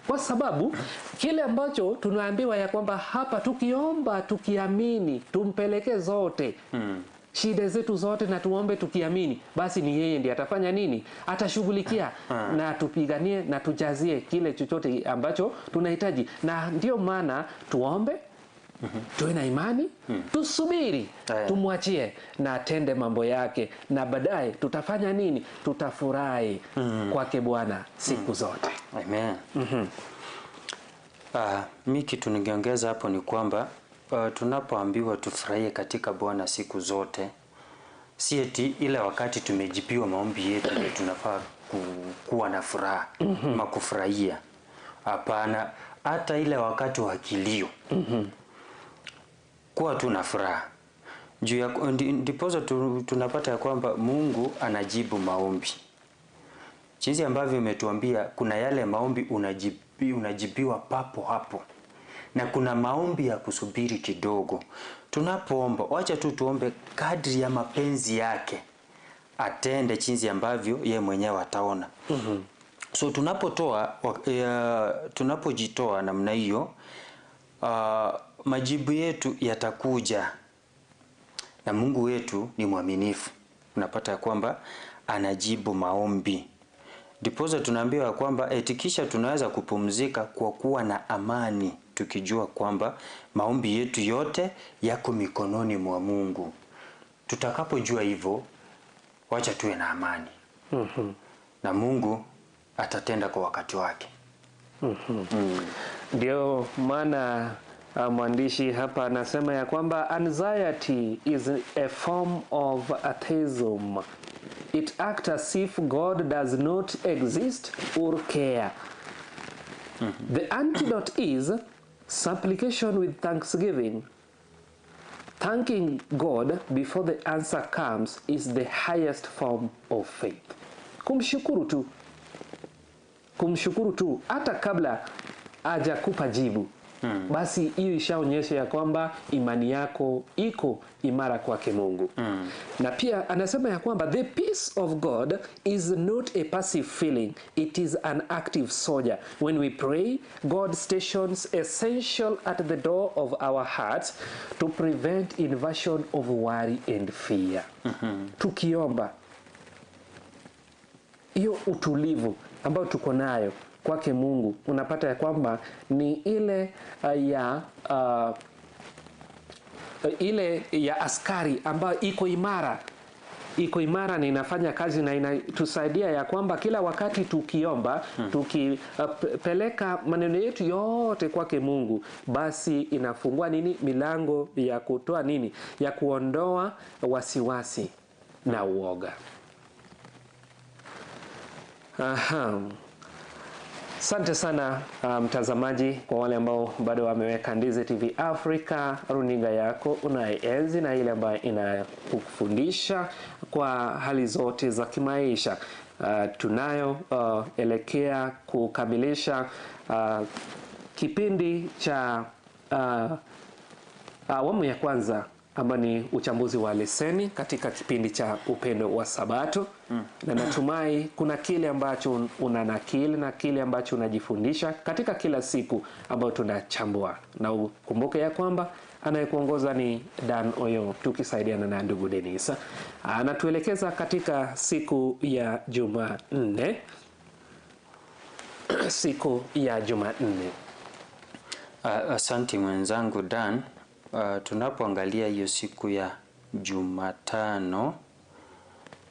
Kwa sababu kile ambacho tunaambiwa ya kwamba hapa tukiomba tukiamini tumpeleke zote shida zetu zote na tuombe tukiamini, basi ni yeye ndiye atafanya nini? Atashughulikia na tupiganie na tujazie kile chochote ambacho tunahitaji. Na ndio maana tuombe, tuwe na imani, tusubiri, tumwachie na atende mambo yake, na baadaye tutafanya nini? Tutafurahi kwake Bwana siku zote. Amen. Mi kitu ningeongeza hapo ni kwamba tunapoambiwa tufurahie katika Bwana siku zote, si eti ile wakati tumejibiwa maombi yetu ndio tunafaa kuwa na furaha ama kufurahia. Hapana, hata ile wakati wa kilio kuwa tu na furaha. Juu ya ndiposa tunapata ya kwamba Mungu anajibu maombi. Jinsi ambavyo umetuambia kuna yale maombi unajibiwa papo hapo, na kuna maombi ya kusubiri kidogo. Tunapoomba, wacha tu tuombe kadri ya mapenzi yake, atende jinsi ambavyo ye mwenyewe ataona. So tunapotoa tunapojitoa namna hiyo, majibu yetu yatakuja, na Mungu wetu ni mwaminifu. Unapata ya kwamba anajibu maombi. Ndiposa tunaambiwa kwamba eti kisha tunaweza kupumzika kwa kuwa na amani, tukijua kwamba maombi yetu yote yako mikononi mwa Mungu. Tutakapojua hivyo, wacha tuwe na amani. Na Mungu atatenda kwa wakati wake. Ndio maana mwandishi hapa anasema ya kwamba anxiety is a form of atheism. It acts as if God does not exist or care. The antidote is supplication with thanksgiving. Thanking God before the answer comes is the highest form of faith. Kumshukuru tu. Kumshukuru tu hata kabla hajakupa jibu. Basi hiyo ishaonyesha ya kwamba imani yako iko imara kwake Mungu. Na pia anasema ya kwamba the peace of God is not a passive feeling, it is an active soldier. When we pray, God stations essential at the door of our hearts to prevent invasion of worry and fear. Tukiomba, hiyo utulivu ambayo tuko nayo kwake Mungu, unapata ya kwamba ni ile ya ile ya askari ambayo iko imara, iko imara na inafanya kazi na inatusaidia ya kwamba kila wakati tukiomba, tukipeleka maneno yetu yote kwake Mungu, basi inafungua nini? Milango ya kutoa nini? Ya kuondoa wasiwasi na uoga. Aha. Asante sana mtazamaji, kwa wale ambao bado wameweka Ndizi TV Africa, runinga yako unaenzi na ile ambayo inakufundisha kwa hali zote za kimaisha. Tunayo elekea kukamilisha kipindi cha awamu ya kwanza ambayo ni uchambuzi wa leseni katika kipindi cha Upendo wa Sabato. Na natumai kuna kile ambacho unanakili na kile ambacho unajifundisha katika kila siku ambayo tunachambua. Na ukumbuke ya kwamba anayekuongoza ni Dan Oyo, tukisaidiana na ndugu Denisa. Anatuelekeza katika siku ya Jumanne. Siku ya Jumanne. Asante mwenzangu Dan. Tunapoangalia hiyo siku ya Jumatano,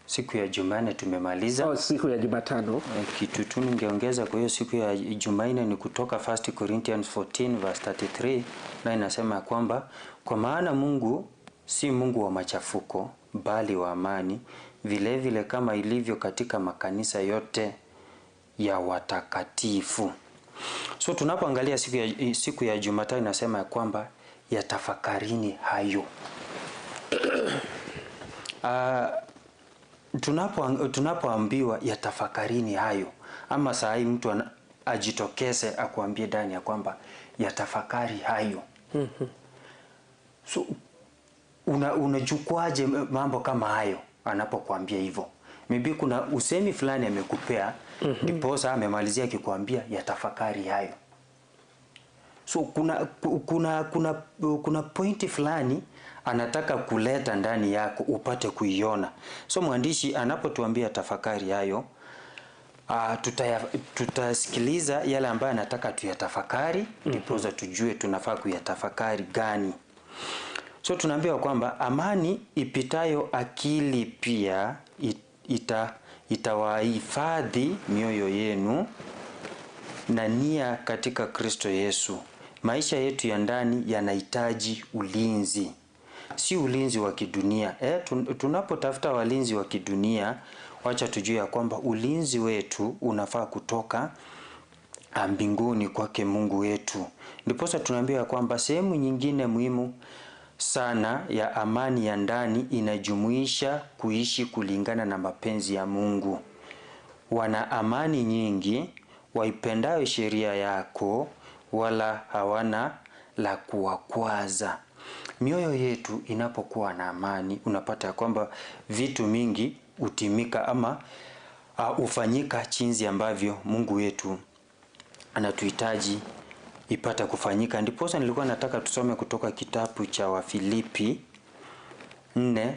siku ya Jumanne tumemaliza. Siku ya Jumatano. Kitu tu ningeongeza kwa hiyo siku ya Jumanne ni kutoka 1 Corinthians 14 verse 33, na inasema kwamba kwa maana Mungu si Mungu wa machafuko bali wa amani, vile vile kama ilivyo katika makanisa yote ya watakatifu. So tunapoangalia siku ya Jumatano inasema ya kwamba yatafakarini hayo. Tunapoambiwa yatafakarini hayo, ama saa hii mtu ajitokeze akuambie ndani ya kwamba yatafakari hayo. So unachukuaje mambo kama hayo anapokuambia hivyo? Maybe kuna usemi fulani amekupea, ndiposa amemalizia akikwambia yatafakari hayo. So kuna pointi fulani anataka kuleta ndani yako upate kuiona. So mwandishi anapotuambia tafakari hayo, tutasikiliza yale ambayo anataka tuyatafakari, ndiposa tujue tunafaa kuyatafakari gani. So tunaambiwa kwamba amani ipitayo akili pia itawahifadhi mioyo yenu na nia katika Kristo Yesu. Maisha yetu ya ndani yanahitaji ulinzi. Si ulinzi wa kidunia. Tunapotafuta walinzi wa kidunia, wacha tujue ya kwamba ulinzi wetu unafaa kutoka mbinguni kwake Mungu wetu. Ndiposa tunaambiwa kwamba sehemu nyingine muhimu sana ya amani ya ndani inajumuisha kuishi kulingana na mapenzi ya Mungu. Wana amani nyingi waipendayo sheria yako, wala hawana la kuwakwaza. Mioyo yetu inapokuwa na amani, unapata ya kwamba vitu mingi hutimika ama hufanyika jinsi ambavyo Mungu wetu anatuhitaji ipata kufanyika. Ndiposa nilikuwa nataka tusome kutoka kitabu cha Wafilipi 4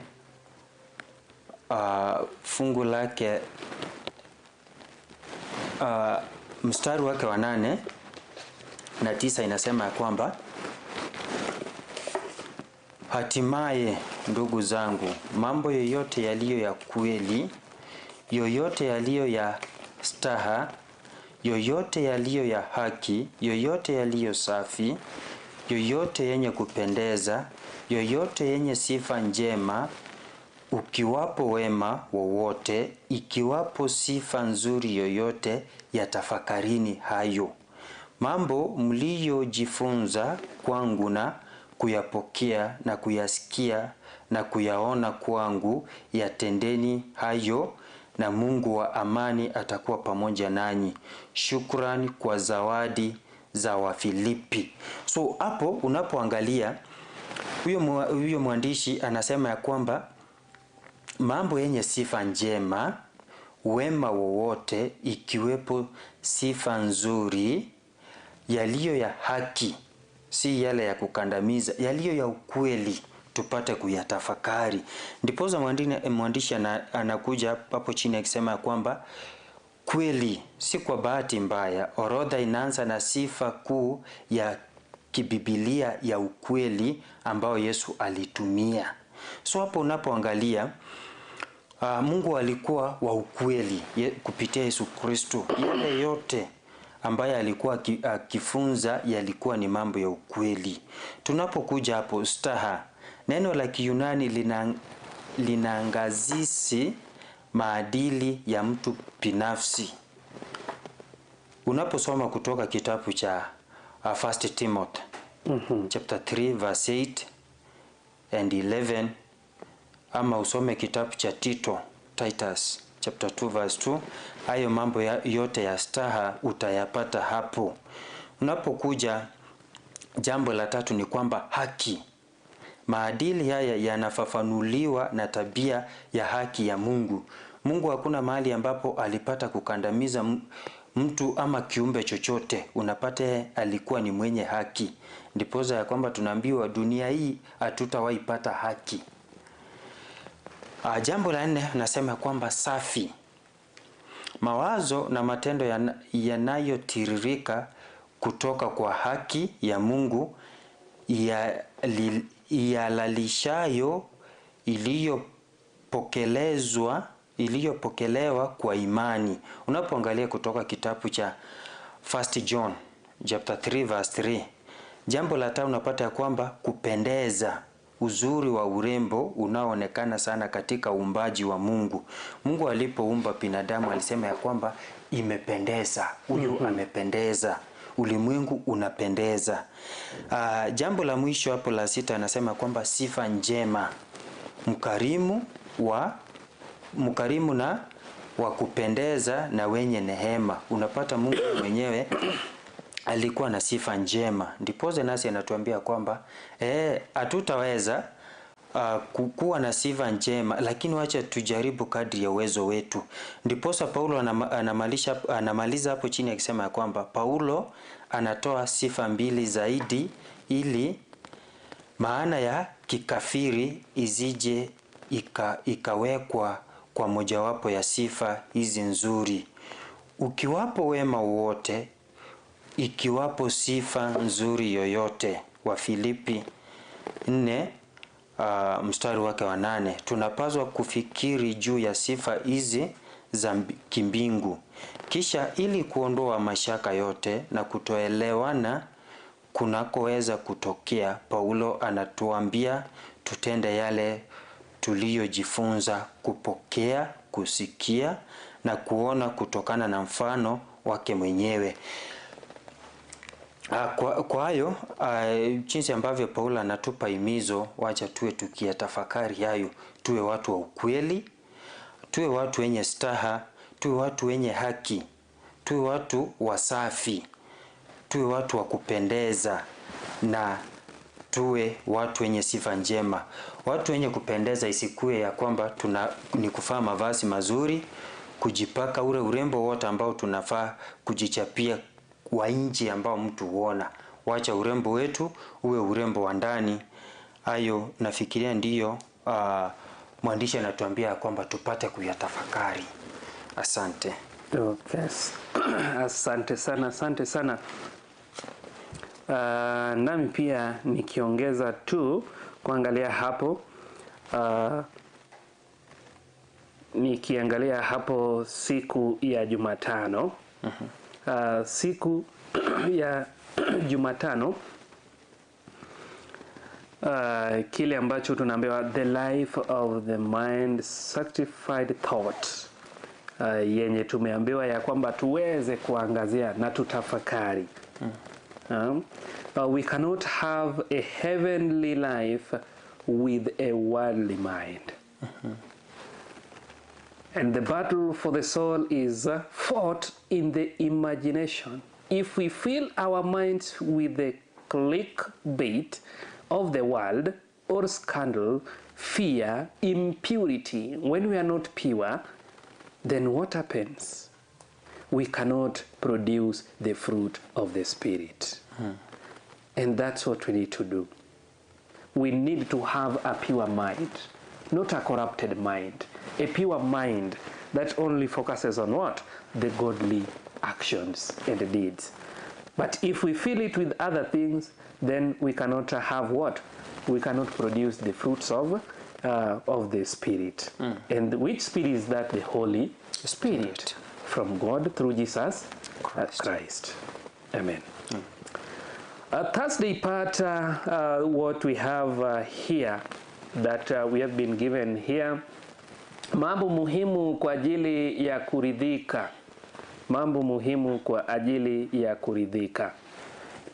fungu lake mstari wake wa 8 na 9, inasema ya kwamba hatimaye, ndugu zangu, mambo yoyote yaliyo ya kweli, yoyote yaliyo ya staha, yoyote yaliyo ya haki, yoyote yaliyo safi, yoyote yenye kupendeza, yoyote yenye sifa njema, ukiwapo wema wowote, ikiwapo sifa nzuri yoyote, yatafakarini hayo. Mambo mliyojifunza kwangu na kuyapokea na kuyasikia na kuyaona kwangu, yatendeni hayo, na Mungu wa amani atakuwa pamoja nanyi. Shukrani kwa zawadi za Wafilipi. So hapo unapoangalia huyo mwandishi anasema ya kwamba mambo yenye sifa njema, wema wowote, ikiwepo sifa nzuri, yaliyo ya haki, si yale ya kukandamiza, yaliyo ya ukweli, tupate kuyatafakari. Ndiposa mwandishi anakuja hapo chini akisema ya kwamba kweli, si kwa bahati mbaya, orodha inaanza na sifa kuu ya kibibilia ya ukweli ambayo Yesu alitumia. So hapo unapoangalia Mungu alikuwa wa ukweli kupitia Yesu Kristo. Yale yote ambaye alikuwa akifunza yalikuwa ni mambo ya ukweli. Tunapokuja hapo staha, neno la Kiyunani linaangazisi maadili ya mtu binafsi. Unaposoma kutoka kitabu cha 1 Timothy chapter 3 verse 8 and 11, ama usome kitabu cha Tito, Titus chapter 2 verse 2, hayo mambo yote ya staha utayapata hapo. Unapokuja jambo la tatu ni kwamba haki. Maadili haya yanafafanuliwa na tabia ya haki ya Mungu. Mungu hakuna mahali ambapo alipata kukandamiza mtu ama kiumbe chochote. Unapata alikuwa ni mwenye haki. Ndiposa ya kwamba tunaambiwa dunia hii hatutawahi pata haki. Jambo la nne nasema kwamba safi. Mawazo na matendo yanayotiririka kutoka kwa haki ya Mungu yalalishayo iliyopokelewa kwa imani. Unapoangalia kutoka kitabu cha 1 John chapter 3 verse 3, jambo la tano unapata ya kwamba kupendeza, uzuri wa urembo unaoonekana sana katika uumbaji wa Mungu. Mungu alipoumba binadamu alisema ya kwamba imependeza, huyu amependeza, ulimwengu unapendeza. Jambo la mwisho hapo la sita anasema kwamba sifa njema, mkarimu na wa kupendeza na wenye nehema. Unapata Mungu mwenyewe alikuwa na sifa njema. Ndiposa nasi anatuambia kwamba hatutaweza kuwa na sifa njema, lakini wacha tujaribu kadri ya uwezo wetu. Ndiposa Paulo anamaliza hapo chini akisema ya kwamba Paulo anatoa sifa mbili zaidi ili maana ya kikafiri isije ikawekwa kwa mojawapo ya sifa hizi nzuri. Ukiwapo wema wote, ikiwapo sifa nzuri yoyote. Wa Filipi 4 mstari wake wa 8. Tunapaswa kufikiri juu ya sifa hizi za kimbingu. Kisha ili kuondoa mashaka yote na kutoelewana kunakoweza kutokea, Paulo anatuambia tutende yale tuliyojifunza kupokea, kusikia na kuona kutokana na mfano wake mwenyewe. Kwa hayo, jinsi ambavyo Paulo anatupa himizo, wacha tuwe tukiyatafakari hayo, tuwe watu wa ukweli, tuwe watu wenye staha, tuwe watu wenye haki, Tuwe watu wasafi, tuwe watu wa kupendeza na tuwe watu wenye sifa njema. Watu wenye kupendeza isikue ya kwamba tuna ni kuvaa mavazi mazuri, kujipaka ule urembo wote ambao tunafaa kujichapia wa nje ambao mtu huona. Wacha urembo wetu uwe urembo wa ndani. Hayo nafikiria ndiyo mwandishi anatuambia kwamba tupate kuyatafakari. Asante. Okay. Asante sana, asante sana. Nami pia nikiongeza tu kuangalia hapo, nikiangalia hapo siku ya Jumatano, siku ya Jumatano, kile ambacho tunaambiwa, the life of the mind sanctified thought, yenye tumeambiwa ya kwamba tuweze kuangazia na tutafakari. We cannot have a heavenly life with a worldly mind. And the battle for the soul is fought in the imagination. If we fill our minds with the clickbait of the world or scandal, fear, impurity, when we are not pure, then what happens? We cannot produce the fruit of the Spirit. And that's what we need to do. We need to have a pure mind, not a corrupted mind. A pure mind that only focuses on what? The godly actions and deeds. But if we fill it with other things, then we cannot have what? We cannot produce the fruits of the Spirit. And which Spirit is that? The Holy Spirit. From God through Jesus Christ. Christ. Amen. Thursday part, what we have here that we have been given here, mambo muhimu kwa ajili ya kuridhika, mambo muhimu kwa ajili ya kuridhika,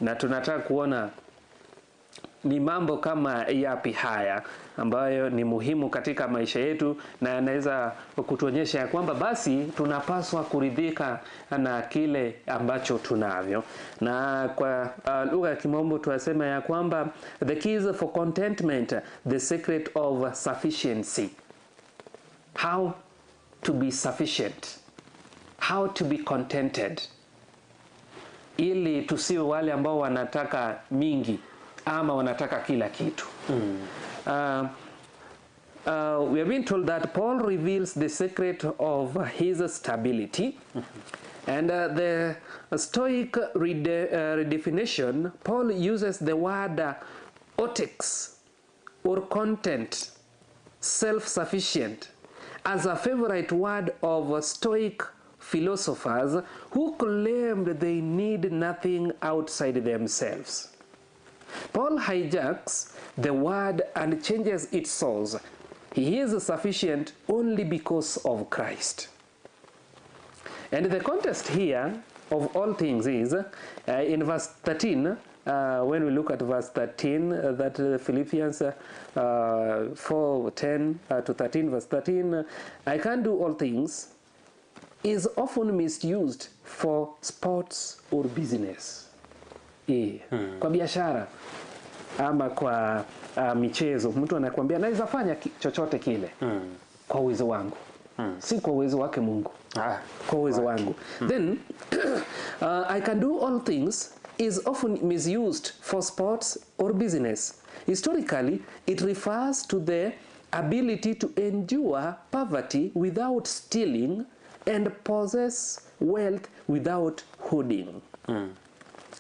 na tunataka kuona ni mambo kama yapi haya ambayo ni muhimu katika maisha yetu na yanaweza kutuonyesha ya kwamba basi tunapaswa kuridhika na kile ambacho tunavyo. Na kwa lugha ya Kimombo tunasema ya kwamba the keys for contentment, the secret of sufficiency. How to be sufficient, how to be contented, ili tusiwe wale ambao wanataka mingi ama wanataka kila kitu. We have been told that Paul reveals the secret of his stability. And the Stoic redefinition, Paul uses the word autarkes or content, self-sufficient, as a favorite word of Stoic philosophers who claimed they need nothing outside themselves. Paul hijacks the word and changes its source. He is sufficient only because of Christ. And the context here of all things is in verse 13, when we look at verse 13, that Philippians 4 10 to 13, verse 13, "I can do all things" is often misused for sports or business. Kwa biashara ama kwa michezo, mtu anakuambia naweza fanya chochote kile kwa uwezo wangu, si kwa uwezo wake Mungu, kwa uwezo wangu. Then "I can do all things" is often misused for sports or business. Historically, it refers to the ability to endure poverty without stealing and possess wealth without hoarding.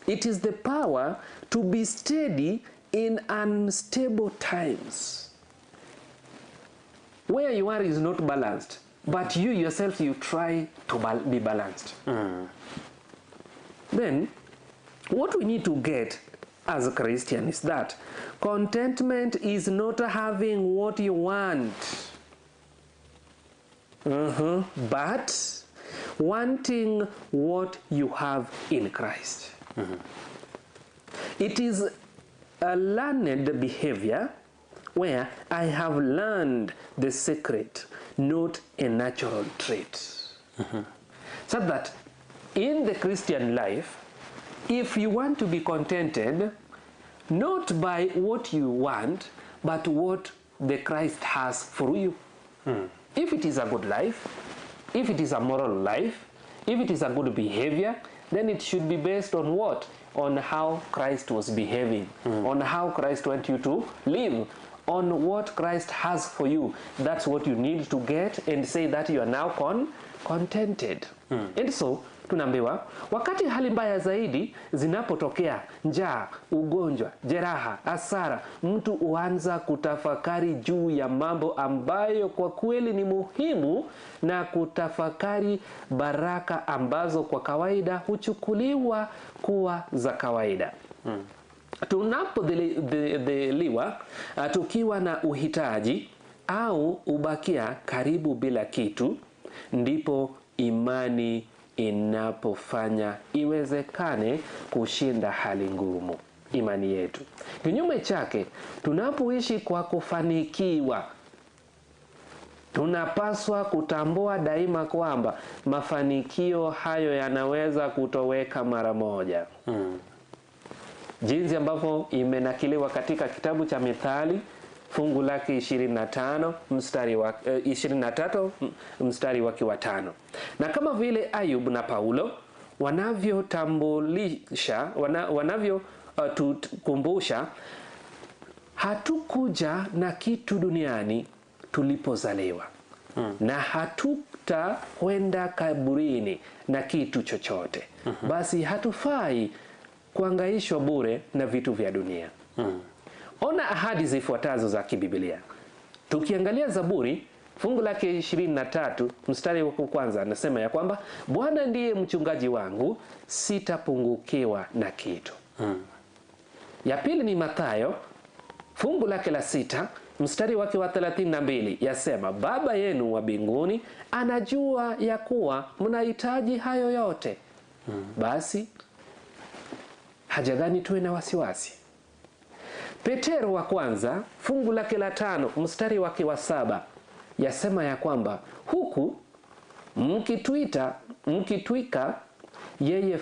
It is the power to be steady in unstable times. Where you are is not balanced, but you yourself, you try to be balanced. Then, what we need to get as a Christian is that contentment is not having what you want, but wanting what you have in Christ. It is a learned behavior where I have learned the secret, not a natural trait. So that In the Christian life, if you want to be contented, not by what you want, but what the Christ has for you. If it is a good life, if it is a moral life, if it is a good behavior, then it should be based on what? On how Christ was behaving, on how Christ wants you to live, on what Christ has for you. That's what you need to get and say that you are now contented. And so tunaambiwa wakati hali mbaya zaidi zinapotokea, njaa, ugonjwa, jeraha, hasara, mtu huanza kutafakari juu ya mambo ambayo kwa kweli ni muhimu na kutafakari baraka ambazo kwa kawaida huchukuliwa kuwa za kawaida. Tunapodhiliwa tukiwa na uhitaji au ubakia karibu bila kitu, ndipo imani inapofanya iwezekane kushinda hali ngumu, imani yetu. Kinyume chake, tunapoishi kwa kufanikiwa, tunapaswa kutambua daima kwamba mafanikio hayo yanaweza kutoweka mara moja. Jinsi ambavyo imenakiliwa katika kitabu cha Mithali fungu lake 25 mstari wa 23 mstari wake wa 5. Na kama vile Ayub na Paulo wanavyotambulisha, wanavyotukumbusha, hatukuja na kitu duniani tulipozaliwa, na hatutakwenda kaburini na kitu chochote. Basi hatufai kuangaishwa bure na vitu vya dunia. Ona ahadi zifuatazo za kibibilia. Tukiangalia Zaburi fungu lake 23 mstari wa kwanza, anasema ya kwamba Bwana ndiye mchungaji wangu, sitapungukiwa na kitu. Ya pili ni Mathayo fungu lake la 6 mstari wake wa 32, yasema Baba yenu wa mbinguni anajua ya kuwa mnahitaji hayo yote. Basi haja gani tuwe na wasiwasi? Petero wa kwanza fungu lake la 5 mstari wake wa 7 yasema ya kwamba huku mkitwika yeye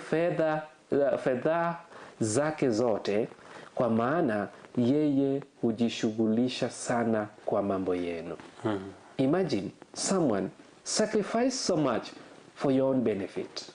fedha zake zote, kwa maana yeye hujishughulisha sana kwa mambo yenu. Imagine someone sacrifice so much for your own benefit.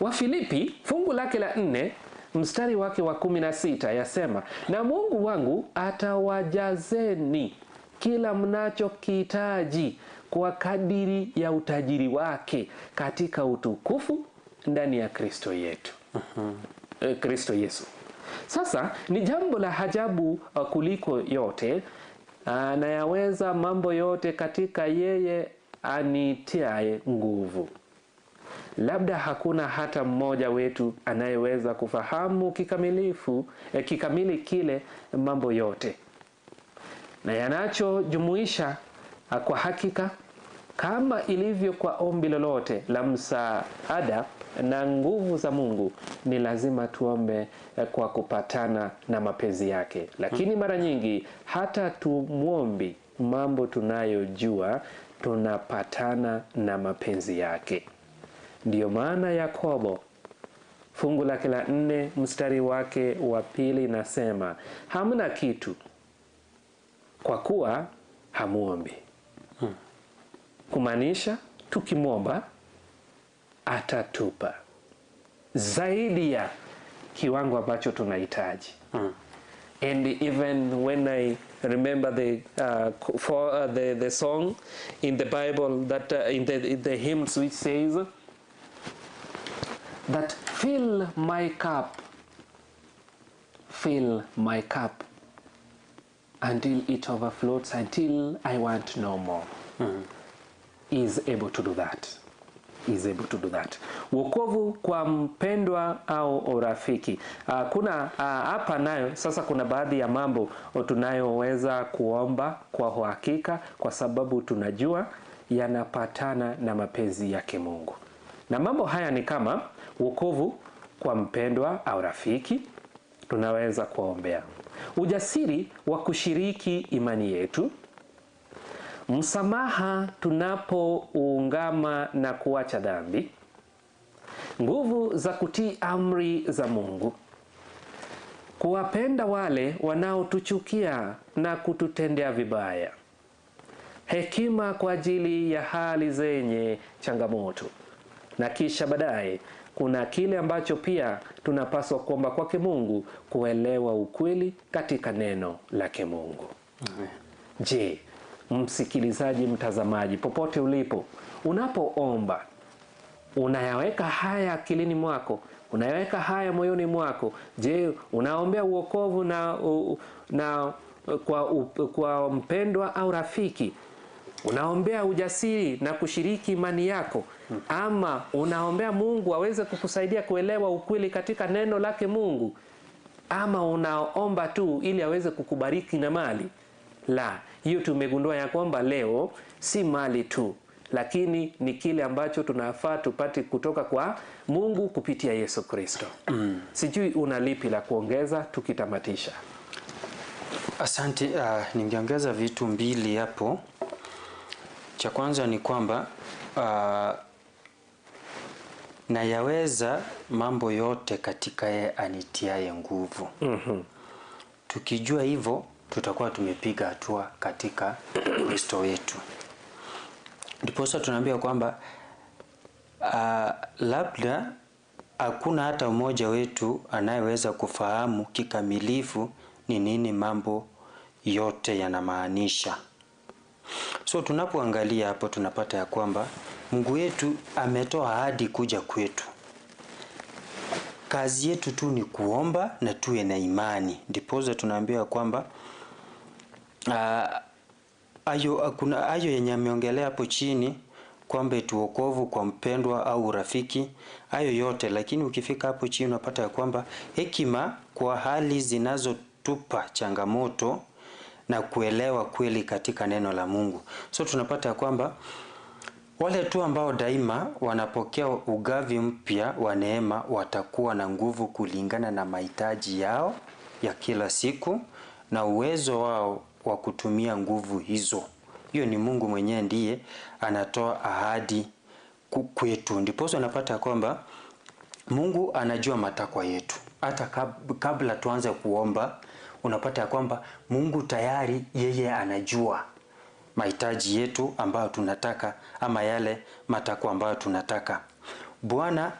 Wafilipi fungu lake la 4 mstari wake wa 16 yasema, na Mungu wangu atawajazeni kila mnachokihitaji kwa kadiri ya utajiri wake katika utukufu ndani ya Kristo yetu. Kristo Yesu. Sasa ni jambo la ajabu kuliko yote, anayaweza mambo yote katika yeye anitiaye nguvu. Labda hakuna hata mmoja wetu anayeweza kufahamu kikamili kile mambo yote na yanachojumuisha. Kwa hakika, kama ilivyo kwa ombi lolote la msaada na nguvu za Mungu, ni lazima tuombe kwa kupatana na mapenzi yake. Lakini mara nyingi hata tumuombi mambo tunayojua tunapatana na mapenzi yake. Ndiyo maana Yakobo fungu lake la 4 mstari wake wa 2 nasema, hamna kitu kwa kuwa hamuombi. Kumaanisha tukimwomba atatupa zaidi ya kiwango ambacho tunahitaji. And even when I remember the song in the Bible that in the hymns which says that fill my cup until it overflows, until I want no more. Is able to do that. Is able to do that. Wokovu kwa mpendwa au urafiki. Kuna hapa nayo sasa kuna baadhi ya mambo tunayoweza kuomba kwa uhakika kwa sababu tunajua yanapatana na mapenzi yake Mungu. Na mambo haya ni kama wokovu kwa mpendwa au rafiki, tunaweza kuombea. Ujasiri wa kushiriki imani yetu. Msamaha tunapoungama na kuacha dhambi, nguvu za kutii amri za Mungu, kuwapenda wale wanaotuchukia na kututendea vibaya, hekima kwa ajili ya hali zenye changamoto, na kisha baadaye kuna kile ambacho pia tunapaswa kuomba kwake Mungu, kuelewa ukweli katika neno lake Mungu. Je, msikilizaji, mtazamaji, popote ulipo, unapoomba unayaweka haya akilini mwako? Unayaweka haya moyoni mwako? Je, unaombea uokovu na kwa mpendwa au rafiki? Unaombea ujasiri na kushiriki imani yako? Ama unaombea Mungu aweze kukusaidia kuelewa ukweli katika neno lake Mungu? Ama unaomba tu ili aweze kukubariki na mali? La, hiyo tumegundua ya kwamba leo si mali tu, lakini ni kile ambacho tunafaa tupate kutoka kwa Mungu kupitia Yesu Kristo. Sijui una lipi la kuongeza tukitamatisha? Asante. Ningeongeza vitu mbili hapo. Cha kwanza ni kwamba nayaweza mambo yote katika yeye anitiaye nguvu. Tukijua hivyo tutakuwa tumepiga hatua katika Kristo wetu. Ndiposa tunaambia kwamba labda hakuna hata mmoja wetu anayeweza kufahamu kikamilifu ni nini mambo yote yanamaanisha. So tunapoangalia hapo tunapata ya kwamba Mungu wetu ametoa ahadi kuja kwetu. Kazi yetu tu ni kuomba na tuwe na imani. Ndiposa tunaambiwa kwamba kuna ayo yenye ameongelea hapo chini kwamba tuokovu kwa mpendwa au rafiki, hayo yote, lakini ukifika hapo chini unapata ya kwamba hekima kwa hali zinazotupa changamoto na kuelewa kweli katika neno la Mungu. So tunapata ya kwamba wale tu ambao daima wanapokea ugavi mpya wa neema watakuwa na nguvu kulingana na mahitaji yao ya kila siku na uwezo wao wa kutumia nguvu hizo. Hiyo ni Mungu mwenyewe ndiye anatoa ahadi kwetu. Ndiposa unapata kwamba Mungu anajua matakwa yetu. Hata kabla tuanze kuomba, unapata kwamba Mungu tayari yeye anajua mahitaji yetu ambayo tunataka ama yale matakwa ambayo tunataka. Bwana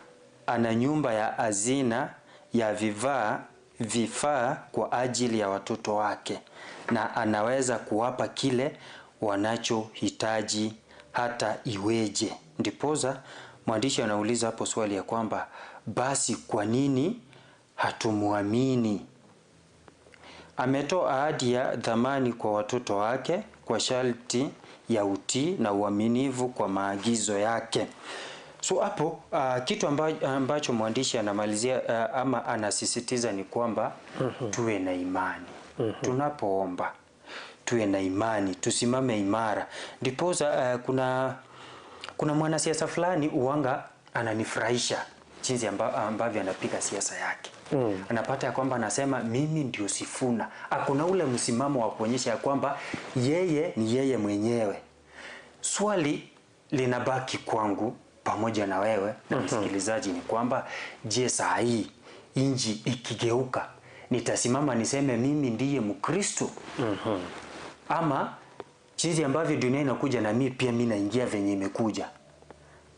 ana nyumba ya hazina ya vifaa kwa ajili ya watoto wake, na anaweza kuwapa kile wanachohitaji hata iweje. Ndiposa mwandishi anauliza hapo swali ya kwamba basi kwa nini hatumuamini? Ametoa ahadi ya dhamani kwa watoto wake kwa sharti ya utii na uaminifu kwa maagizo yake. So hapo kitu ambacho mwandishi anamalizia ama anasisitiza ni kwamba tuwe na imani. Tunapoomba tuwe na imani, tusimame imara. Ndiposa kuna mwanasiasa fulani uwanga ananifurahisha jinsi ambavyo anapiga siasa yake. Anapata ya kwamba anasema mimi ndio Sifuna. Akuna ule msimamo wa kuonyesha ya kwamba yeye ni yeye mwenyewe. Swali linabaki kwangu pamoja na wewe na msikilizaji ni kwamba je, saa hii inji ikigeuka nitasimama niseme mimi ndiye Mkristo? Ama jinsi ambavyo dunia inakuja na mimi pia mimi naingia venye imekuja.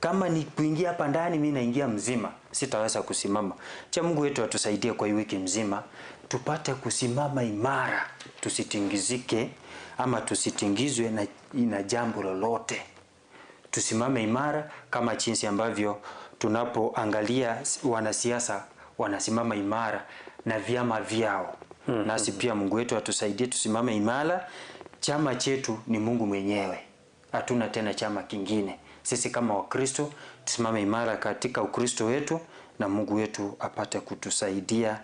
Kama ni kuingia hapa ndani mimi naingia mzima, sitaweza kusimama. Cha Mungu wetu atusaidie kwa hii wiki mzima tupate kusimama imara, tusitingizike ama tusitingizwe na jambo lolote. Tusimame imara kama jinsi ambavyo tunapoangalia wanasiasa wanasimama imara na vyama vyao. Nasi pia Mungu wetu atusaidie tusimame imara. Chama chetu ni Mungu mwenyewe. Hatuna tena chama kingine. Sisi kama Wakristo tusimame imara katika Ukristo wetu na Mungu wetu apate kutusaidia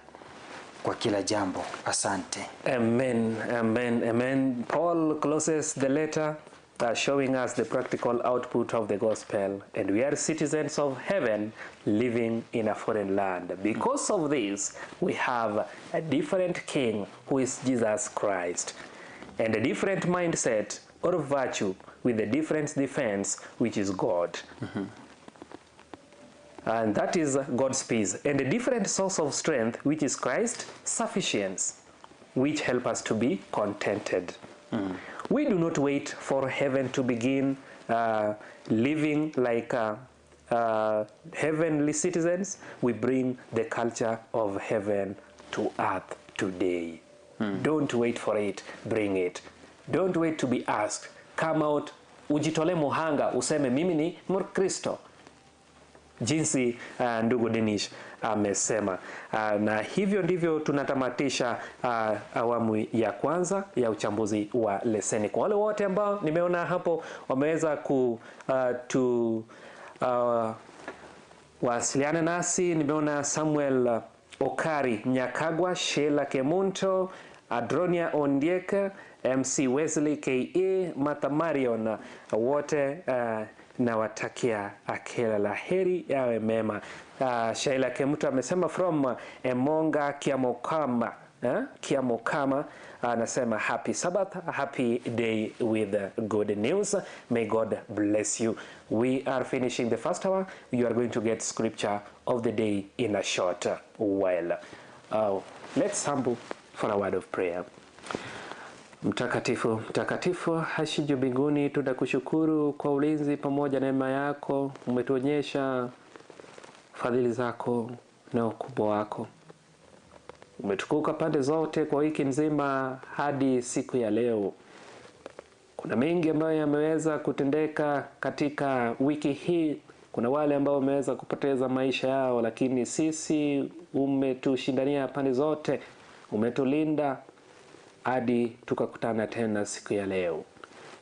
kwa kila jambo. Asante. Amen, amen, amen. Paul closes the letter showing us the practical output of the gospel, and we are citizens of heaven living in a foreign land. Because of this, we have a different king who is Jesus Christ, and a different mindset or virtue with a different defense, which is God. And that is God's peace. And a different source of strength, which is Christ's sufficiency, which help us to be contented. We do not wait for heaven to begin living like heavenly citizens. We bring the culture of heaven to earth today. Don't wait for it, bring it. Don't wait to be asked. Come out, ujitole muhanga, useme mimi ni Mkristo. Jinsi ndugu Denish amesema. Na hivyo ndivyo tunatamatisha awamu ya kwanza ya uchambuzi wa leseni. Kwa wale wote ambao nimeona hapo wameweza ku wasiliana nasi, nimeona Samuel Okari Nyakagwa, Sheila Kemunto, Adronia Ondieka, MC Wesley KE, Martha Marion, wote nawatakia kila la heri, yawe mema. Sheila Kemunto amesema from Emonga Kiamokama, Kiamokama, anasema happy Sabbath, happy day with good news. May God bless you. We are finishing the first hour. You are going to get scripture of the day in a short while. Let's humble for a word of prayer. Mtakatifu, mtakatifu, hashiju mbinguni, tunakushukuru kwa ulinzi pamoja na neema yako. Umetuonyesha fadhili zako na ukubwa wako. Umetukuka pande zote kwa wiki nzima hadi siku ya leo. Kuna mengi ambayo yameweza kutendeka katika wiki hii. Kuna wale ambao wameweza kupoteza maisha yao, lakini sisi umetushindania pande zote, umetulinda hadi tukakutana tena siku ya leo.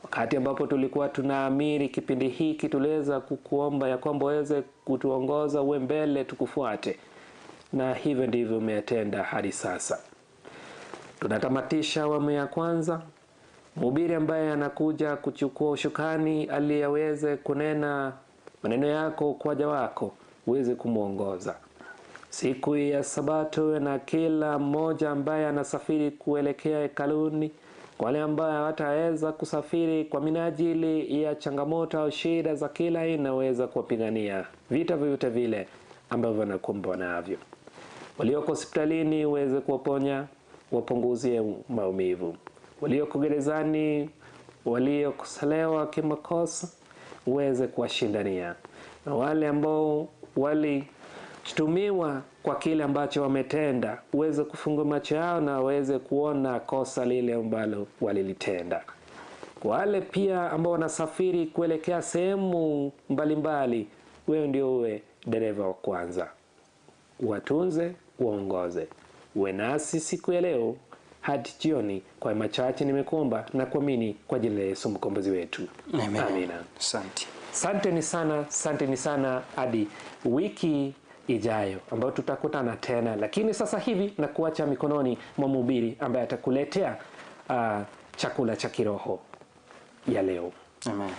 Wakati ambapo tulikuwa tunaamiri kipindi hiki, tuliweza kukuomba ya kwamba uweze kutuongoza, uwe mbele tukufuate, na hivyo ndivyo umetenda hadi sasa. Tunatamatisha awamu ya kwanza. Mhubiri ambaye anakuja kuchukua ushukani, aliyeweze kunena maneno yako kwa waja wako, uweze kumuongoza. Siku ya Sabato, na kila mmoja ambaye anasafiri kuelekea hekaluni, kwa wale ambao hawataweza kusafiri kwa minajili ya changamoto au shida za kila aina, waweza kuwapigania vita vyovyote vile ambavyo wanakumbwa navyo. Walioko hospitalini uweze kuwaponya, wapunguzie maumivu. Walioko gerezani, waliokosolewa kimakosa, uweze kuwashindania. Na wale ambao walishtumiwa kwa kile ambacho wametenda, uweze kufungua macho yao na waweze kuona kosa lile ambalo walilitenda. Kwa wale pia ambao wanasafiri kuelekea sehemu mbalimbali, wewe ndio uwe dereva wa kwanza. Watunze, uongoze. Uwe nasi siku ya leo hadi jioni. Kwa machache nimekuomba na kuamini kwa jina la Yesu mkombozi wetu. Amen. Amina. Asante. Asanteni sana, asanteni sana hadi wiki ijayo ambayo tutakutana tena. Lakini sasa hivi na kuacha mikononi mwa mhubiri ambaye atakuletea chakula cha kiroho ya leo. Amen.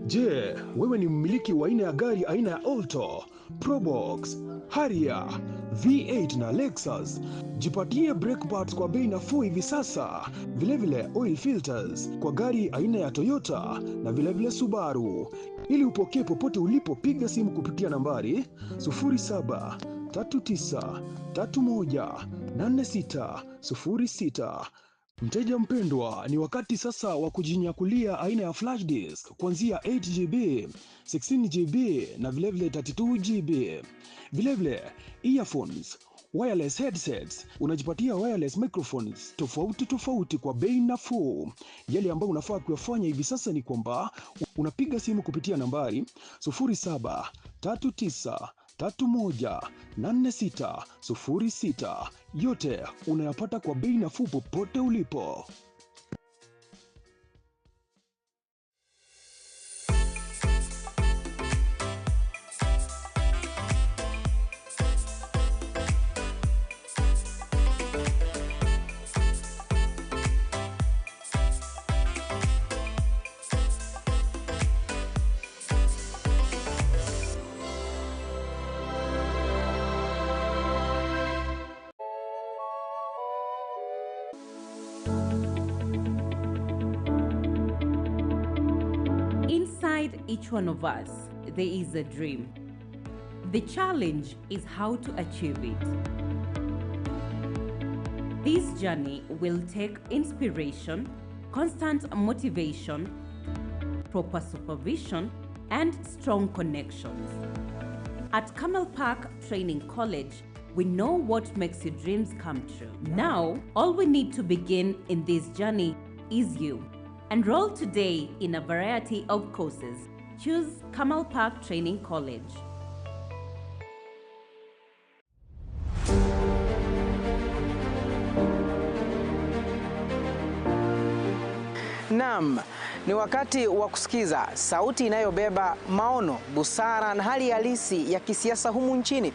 Je, wewe ni mmiliki wa aina ya gari aina ya Alto, Probox, Harrier, V8 na Lexus? Jipatie brake pads kwa bei nafuu hivi sasa. Vilevile oil filters kwa gari aina ya Toyota na vilevile Subaru. Ili upokee popote ulipo, piga simu kupitia nambari 0739318606. Mteja mpendwa, ni wakati sasa wa kujinyakulia aina ya flash disk kuanzia 8 GB, 16 GB na vilevile 32 GB. Vilevile earphones, wireless headsets, unajipatia wireless microphones tofauti tofauti kwa bei nafuu. Yale ambayo unafaa kuyafanya hivi sasa ni kwamba unapiga simu kupitia nambari 0739318606. Yote unayapata kwa bei nafuu popote ulipo. Inside each one of us, there is a dream. The challenge is how to achieve it. This journey will take inspiration, constant motivation, proper supervision, and strong connections. At Camel Park Training College, we know what makes your dreams come true. Now, all we need to begin in this journey is you. Enroll today in a variety of courses. Choose Camel Park Training College. Naam, ni wakati wa kusikiza sauti inayobeba maono, busara na hali halisi ya kisiasa humu nchini.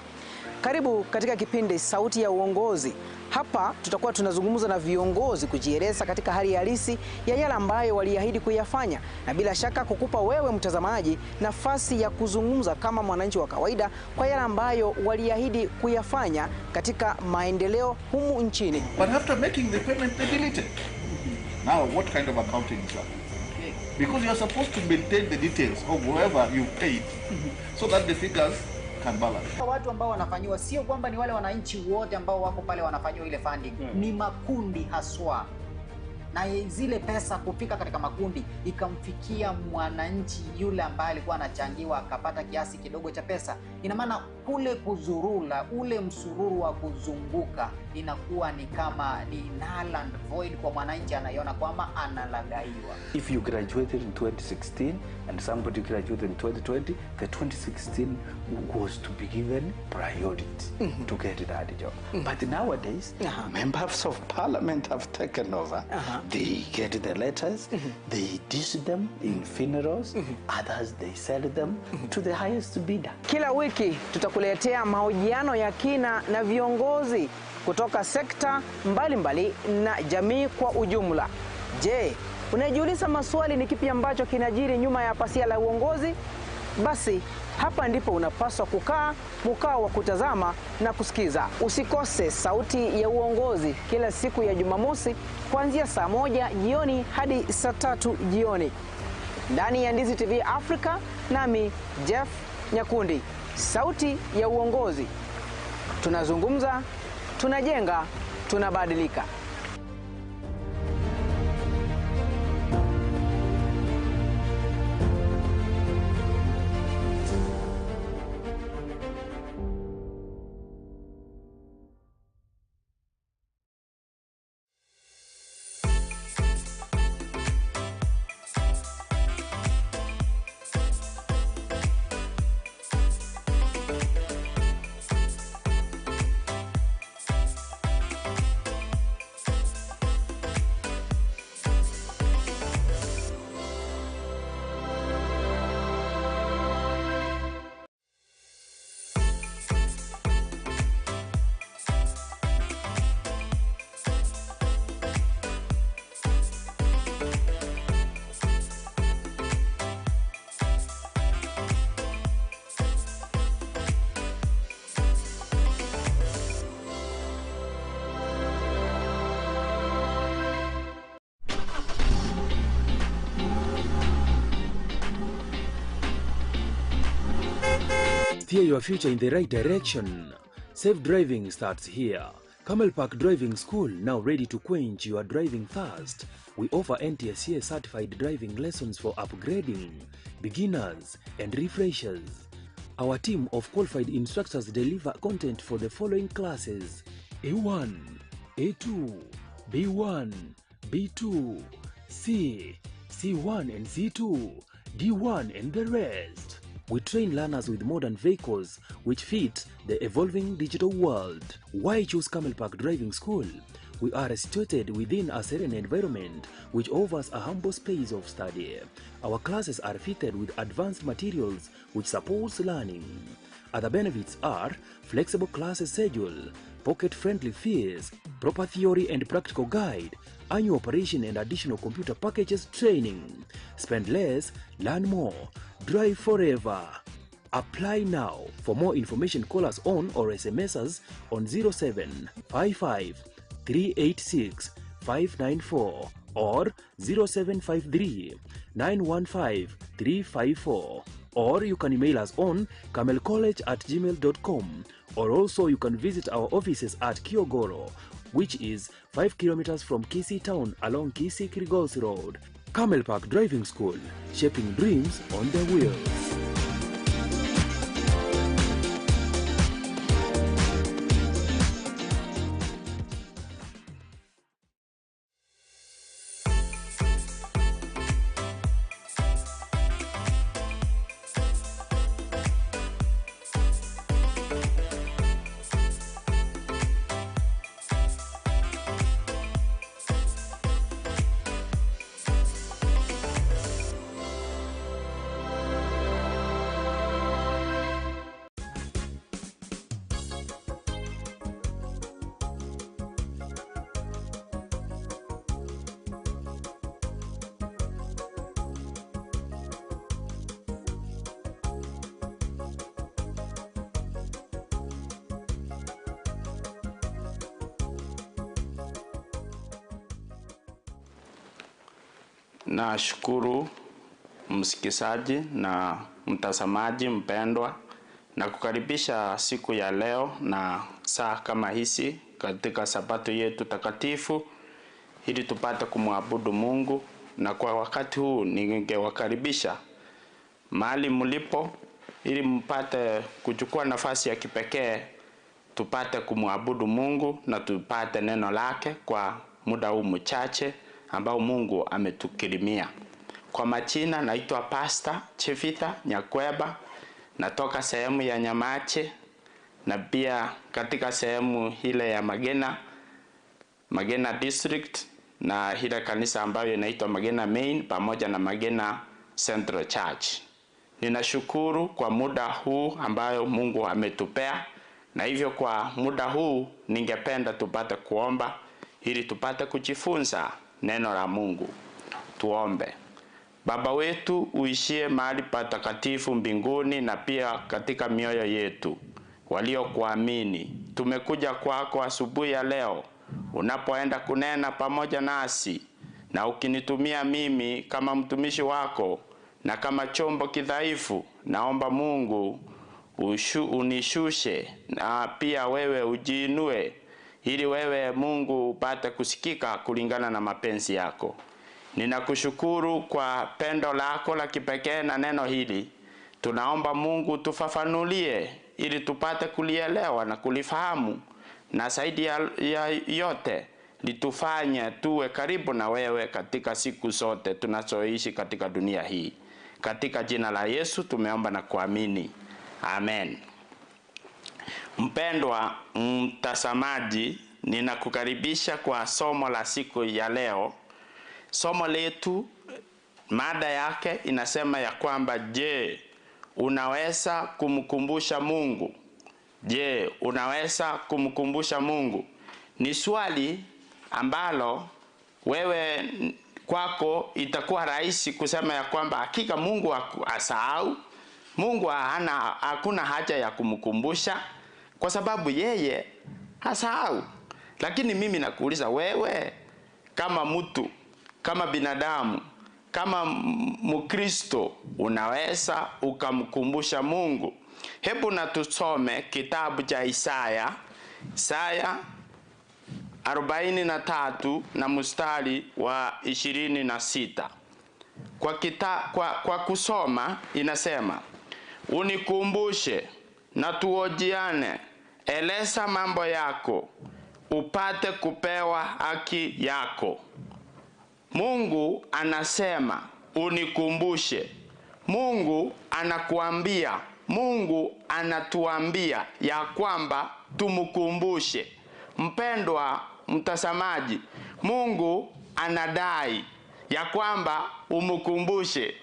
Karibu katika kipindi Sauti ya Uongozi. Hapa tutakuwa tunazungumza na viongozi kujieleza katika hali halisi ya yale ambayo waliahidi kuyafanya, na bila shaka kukupa wewe mtazamaji nafasi ya kuzungumza kama mwananchi wa kawaida kwa yale ambayo waliahidi kuyafanya katika maendeleo humu nchini. But after making the payment, they delete it. Now, what kind of accounting is that? Because you are supposed to maintain the details of whoever you paid so that the figures can balance. Watu ambao wanafanyiwa sio kwamba ni wale wananchi wote ambao wako pale wanafanyiwa ile funding, ni makundi haswa, na zile pesa kufika katika makundi ikamfikia mwananchi yule ambaye alikuwa anachangiwa akapata kiasi kidogo cha pesa. Ina maana kule kuzurula, ule msururu wa kuzunguka inakuwa ni kama ni null and void kwa mwananchi, anaiona kwamba analaghaiwa. If you graduated in 2016 and somebody graduated in 2020, the 2016 was to be given priority to get that job. But nowadays, members of parliament have taken over. They get the letters, they dish them in funerals, others they sell them to the highest bidder. Kila wiki tutakuletea mahojiano ya kina na viongozi kutoka sekta mbalimbali na jamii kwa ujumla. Je, unajiuliza maswali ni kipi ambacho kinajiri nyuma ya pazia la uongozi? Basi hapa ndipo unapaswa kukaa mkao wa kutazama na kusikiza. Usikose Sauti ya Uongozi kila siku ya Jumamosi kuanzia saa 1 jioni hadi saa 3 jioni ndani ya Ndizi TV Africa, nami Jeff Nyakundi. Sauti ya Uongozi, tunazungumza, tunajenga, tunabadilika. Steer your future in the right direction. Safe driving starts here. Camel Park Driving School, now ready to quench your driving thirst. We offer NTSA certified driving lessons for upgrading, beginners, and refreshers. Our team of qualified instructors deliver content for the following classes: A1, A2, B1, B2, C, C1 and C2, D1 and the rest. We train learners with modern vehicles which fit the evolving digital world. Why choose Camel Park Driving School? We are situated within a serene environment which offers a humble space of study. Our classes are fitted with advanced materials which supports learning. Other benefits are flexible class schedule, pocket-friendly fees, proper theory and practical guide, annual operation and additional computer packages training. Spend less, learn more, drive forever. Apply now. For more information, call us on or SMS us on 0755 386 594 or 0753 915 354. Or you can email us on camelcollege@gmail.com, or also you can visit our offices at Kiogoro, which is 5 kilometers from Kisii town along Kisii Kirigos Road. Camel Park Driving School, shaping dreams on the wheels. Nashukuru msikizaji na mtazamaji mpendwa na kukaribisha siku ya leo na saa kama hizi katika sabato yetu takatifu ili tupate kumwabudu Mungu. Na kwa wakati huu ningewakaribisha mahali mlipo ili mpate kuchukua nafasi ya kipekee tupate kumwabudu Mungu na tupate neno lake kwa muda huu mchache ambao Mungu ametukirimia. Kwa majina naitwa Pastor Chivita Nyakweba, natoka sehemu ya Nyamache na pia katika sehemu ile ya Magena, Magena District, na ile kanisa ambayo inaitwa Magena Main pamoja na Magena Central Church. Ninashukuru kwa muda huu ambayo Mungu ametupea, na hivyo kwa muda huu ningependa tupate kuomba ili tupate kujifunza neno la Mungu. Tuombe. Baba wetu uishie mahali patakatifu mbinguni na pia katika mioyo yetu waliokuamini, tumekuja kwako asubuhi ya leo unapoenda kunena pamoja nasi, na ukinitumia mimi kama mtumishi wako na kama chombo kidhaifu, naomba Mungu unishushe na pia wewe ujiinue, ili wewe Mungu upate kusikika kulingana na mapenzi yako. Ninakushukuru kwa pendo lako la kipekee na neno hili. Tunaomba Mungu tufafanulie ili tupate kulielewa na kulifahamu, na zaidi ya yote litufanye tuwe karibu na wewe katika siku zote tunazoishi katika dunia hii. Katika jina la Yesu tumeomba na kuamini. Amen. Mpendwa mtazamaji, ninakukaribisha kwa somo la siku ya leo. Somo letu mada yake inasema ya kwamba, je, unaweza kumkumbusha Mungu? Je, unaweza kumkumbusha Mungu? Ni swali ambalo wewe kwako itakuwa rahisi kusema ya kwamba hakika Mungu asahau. Mungu hakuna haja ya kumkumbusha kwa sababu yeye hasahau. Lakini mimi nakuuliza wewe, kama mtu, kama binadamu, kama Mkristo, unaweza ukamkumbusha Mungu? Hebu na tusome kitabu cha Isaya. Isaya 43 na mstari wa 26. Kwa kusoma inasema, unikumbushe na tuojiane, eleza mambo yako, upate kupewa haki yako. Mungu anasema unikumbushe. Mungu anakuambia, Mungu anatuambia ya kwamba tumukumbushe. Mpendwa mtazamaji, Mungu anadai ya kwamba umukumbushe.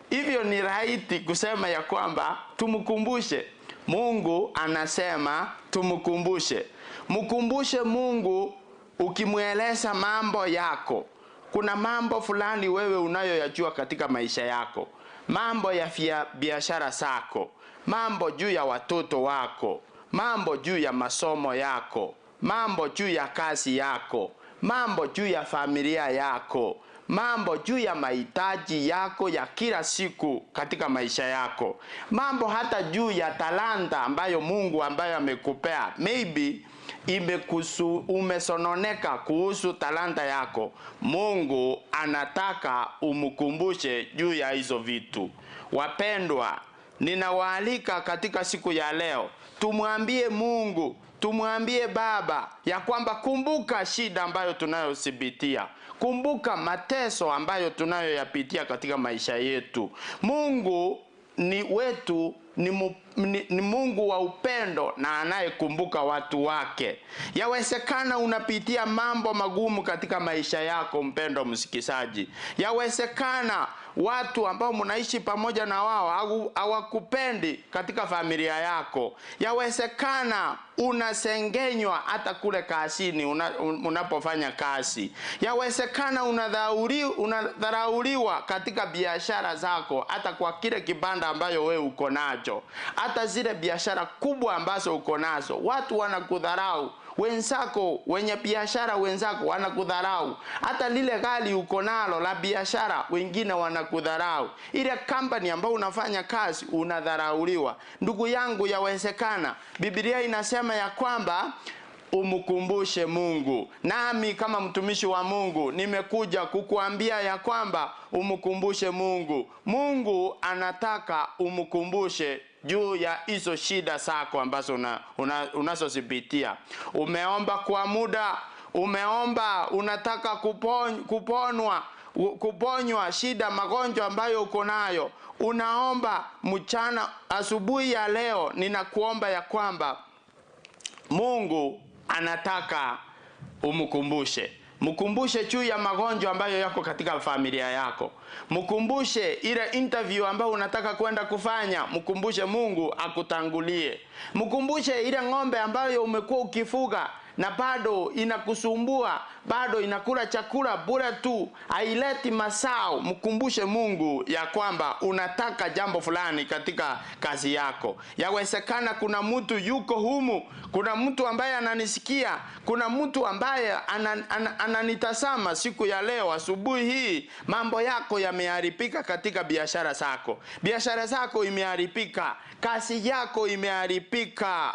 Hivyo ni rahisi kusema ya kwamba tumukumbushe. Mungu anasema tumukumbushe. Mkumbushe Mungu ukimweleza mambo yako. Kuna mambo fulani wewe unayoyajua katika maisha yako, mambo ya biashara zako, mambo juu ya watoto wako, mambo juu ya masomo yako, mambo juu ya kazi yako, mambo juu ya familia yako, mambo juu ya mahitaji yako ya kila siku katika maisha yako, mambo hata juu ya talanta ambayo Mungu ambayo amekupea. Maybe umesononeka kuhusu talanta yako. Mungu anataka umkumbushe juu ya hizo vitu. Wapendwa, ninawaalika katika siku ya leo tumwambie Mungu, tumwambie Baba ya kwamba kumbuka shida ambayo tunayozipitia, kumbuka mateso ambayo tunayoyapitia katika maisha yetu. Mungu ni wetu, ni Mungu wa upendo na anayekumbuka watu wake. Yawezekana unapitia mambo magumu katika maisha yako, mpendo msikizaji. Yawezekana watu ambao mnaishi pamoja na wao hawakupendi katika familia yako. Yawezekana unasengenywa hata kule kazini unapofanya kazi. Yawezekana unadharauliwa katika biashara zako, hata kwa kile kibanda ambayo wewe uko nacho, hata zile biashara kubwa ambazo uko nazo, watu wanakudharau. Wenzako wenye biashara wenzako wanakudharau. Hata lile gari uko nalo la biashara wengine wanakudharau. Ile company ambayo unafanya kazi unadharauliwa. Ndugu yangu, yawezekana Biblia inasema ya kwamba umkumbushe Mungu. Nami kama mtumishi wa Mungu nimekuja kukuambia ya kwamba umkumbushe Mungu. Mungu anataka umkumbushe juu ya hizo shida zako ambazo unazozipitia. Umeomba kwa muda, umeomba unataka kuponywa shida, magonjwa ambayo uko nayo. Unaomba mchana, asubuhi ya leo ninakuomba ya kwamba Mungu anataka umkumbushe. Mkumbushe juu ya magonjwa ambayo yako katika familia yako. Mkumbushe ile interview ambayo unataka kwenda kufanya, mkumbushe Mungu akutangulie. Mkumbushe ile ng'ombe ambayo umekuwa ukifuga na bado inakusumbua, bado inakula chakula bure tu, haileti mazao. Mkumbushe Mungu ya kwamba unataka jambo fulani katika kazi yako. Yawezekana kuna mtu yuko humu, kuna mtu ambaye ananisikia, kuna mtu ambaye ananitazama siku ya leo asubuhi hii. Mambo yako yameharibika katika biashara zako, biashara zako imeharibika, kazi yako imeharibika,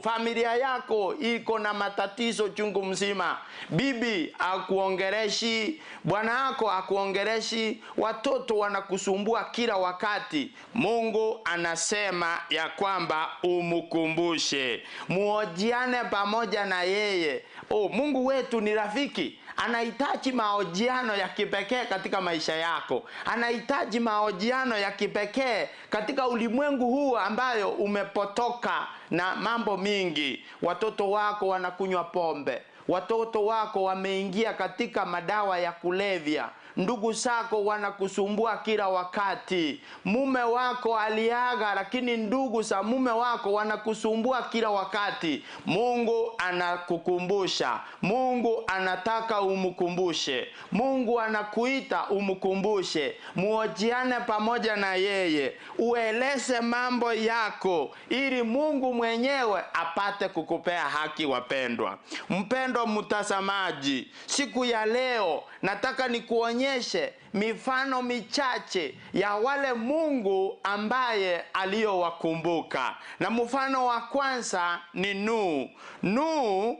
familia yako iko na matatizo chungu mzima. Bibi akuongereshi, bwana wako akuongereshi, watoto wanakusumbua kila wakati. Mungu anasema ya kwamba umukumbushe, muojiane pamoja na yeye. Mungu wetu ni rafiki. Anahitaji mahojiano ya kipekee katika maisha yako. Anahitaji mahojiano ya kipekee katika ulimwengu huu ambayo umepotoka na mambo mingi. Watoto wako wanakunywa pombe, watoto wako wameingia katika madawa ya kulevya, ndugu zako wanakusumbua kila wakati, mume wako aliaga lakini ndugu za mume wako wanakusumbua kila wakati. Mungu anakukumbusha. Mungu anataka umkumbushe. Mungu anakuita umkumbushe, muojiane pamoja na yeye, ueleze mambo yako ili Mungu mwenyewe apate kukupea haki. Wapendwa, mpendwa mtazamaji, siku ya leo nataka nikuonyeshe mifano michache ya wale Mungu ambaye aliyowakumbuka. Na mfano wa kwanza ni Nuhu. Nuhu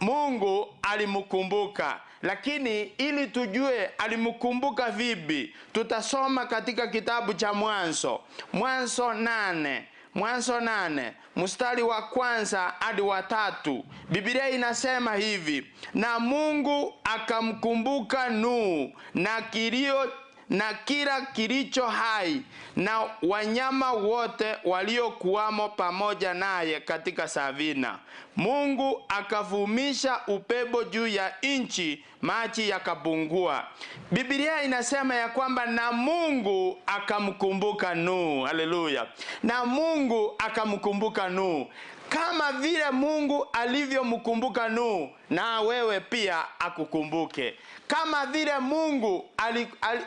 Mungu alimkumbuka. Lakini ili tujue alimkumbuka vipi, tutasoma katika kitabu cha Mwanzo. Mwanzo 8. Mwanzo 8 mstari wa 1 hadi wa 3. Biblia inasema hivi: na Mungu akamkumbuka Nuhu na kilio na kila kilicho hai na wanyama wote waliokuwamo pamoja naye katika safina. Mungu akavumisha upepo juu ya nchi, maji yakapungua. Biblia inasema ya kwamba na Mungu akamkumbuka Nuhu. Haleluya. Na Mungu akamkumbuka Nuhu. Kama vile Mungu alivyomkumbuka Nuhu, na wewe pia akukumbuke. Kama vile Mungu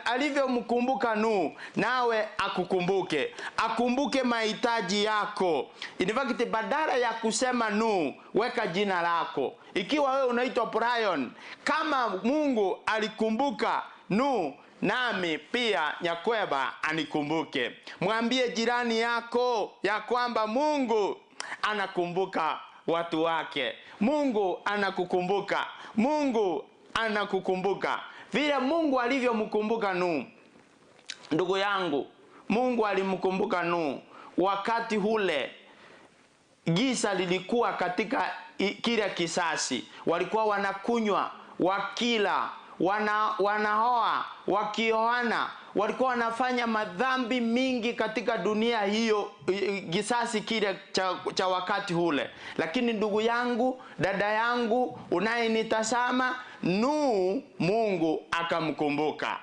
alivyomkumbuka Nuhu, nawe akukumbuke. Akumbuke mahitaji yako. In fact, badala ya kusema Nuhu, weka jina lako. Ikiwa wewe unaitwa Brian, kama Mungu alikumbuka Nuhu, nami pia Nyakweba anikumbuke. Mwambie jirani yako ya kwamba Mungu anakumbuka watu wake. Mungu anakukumbuka. Mungu anakukumbuka. Vile Mungu alivyomkumbuka Nuhu. Ndugu yangu, Mungu alimkumbuka Nuhu wakati ule giza lilikuwa katika kile kisasi. Walikuwa wanakunywa, wakila, wanaoa, wakioana. Walikuwa wanafanya madhambi mingi katika dunia hiyo, kisasi kile cha wakati ule. Lakini ndugu yangu, dada yangu, unayenitazama, Nuhu Mungu akamkumbuka.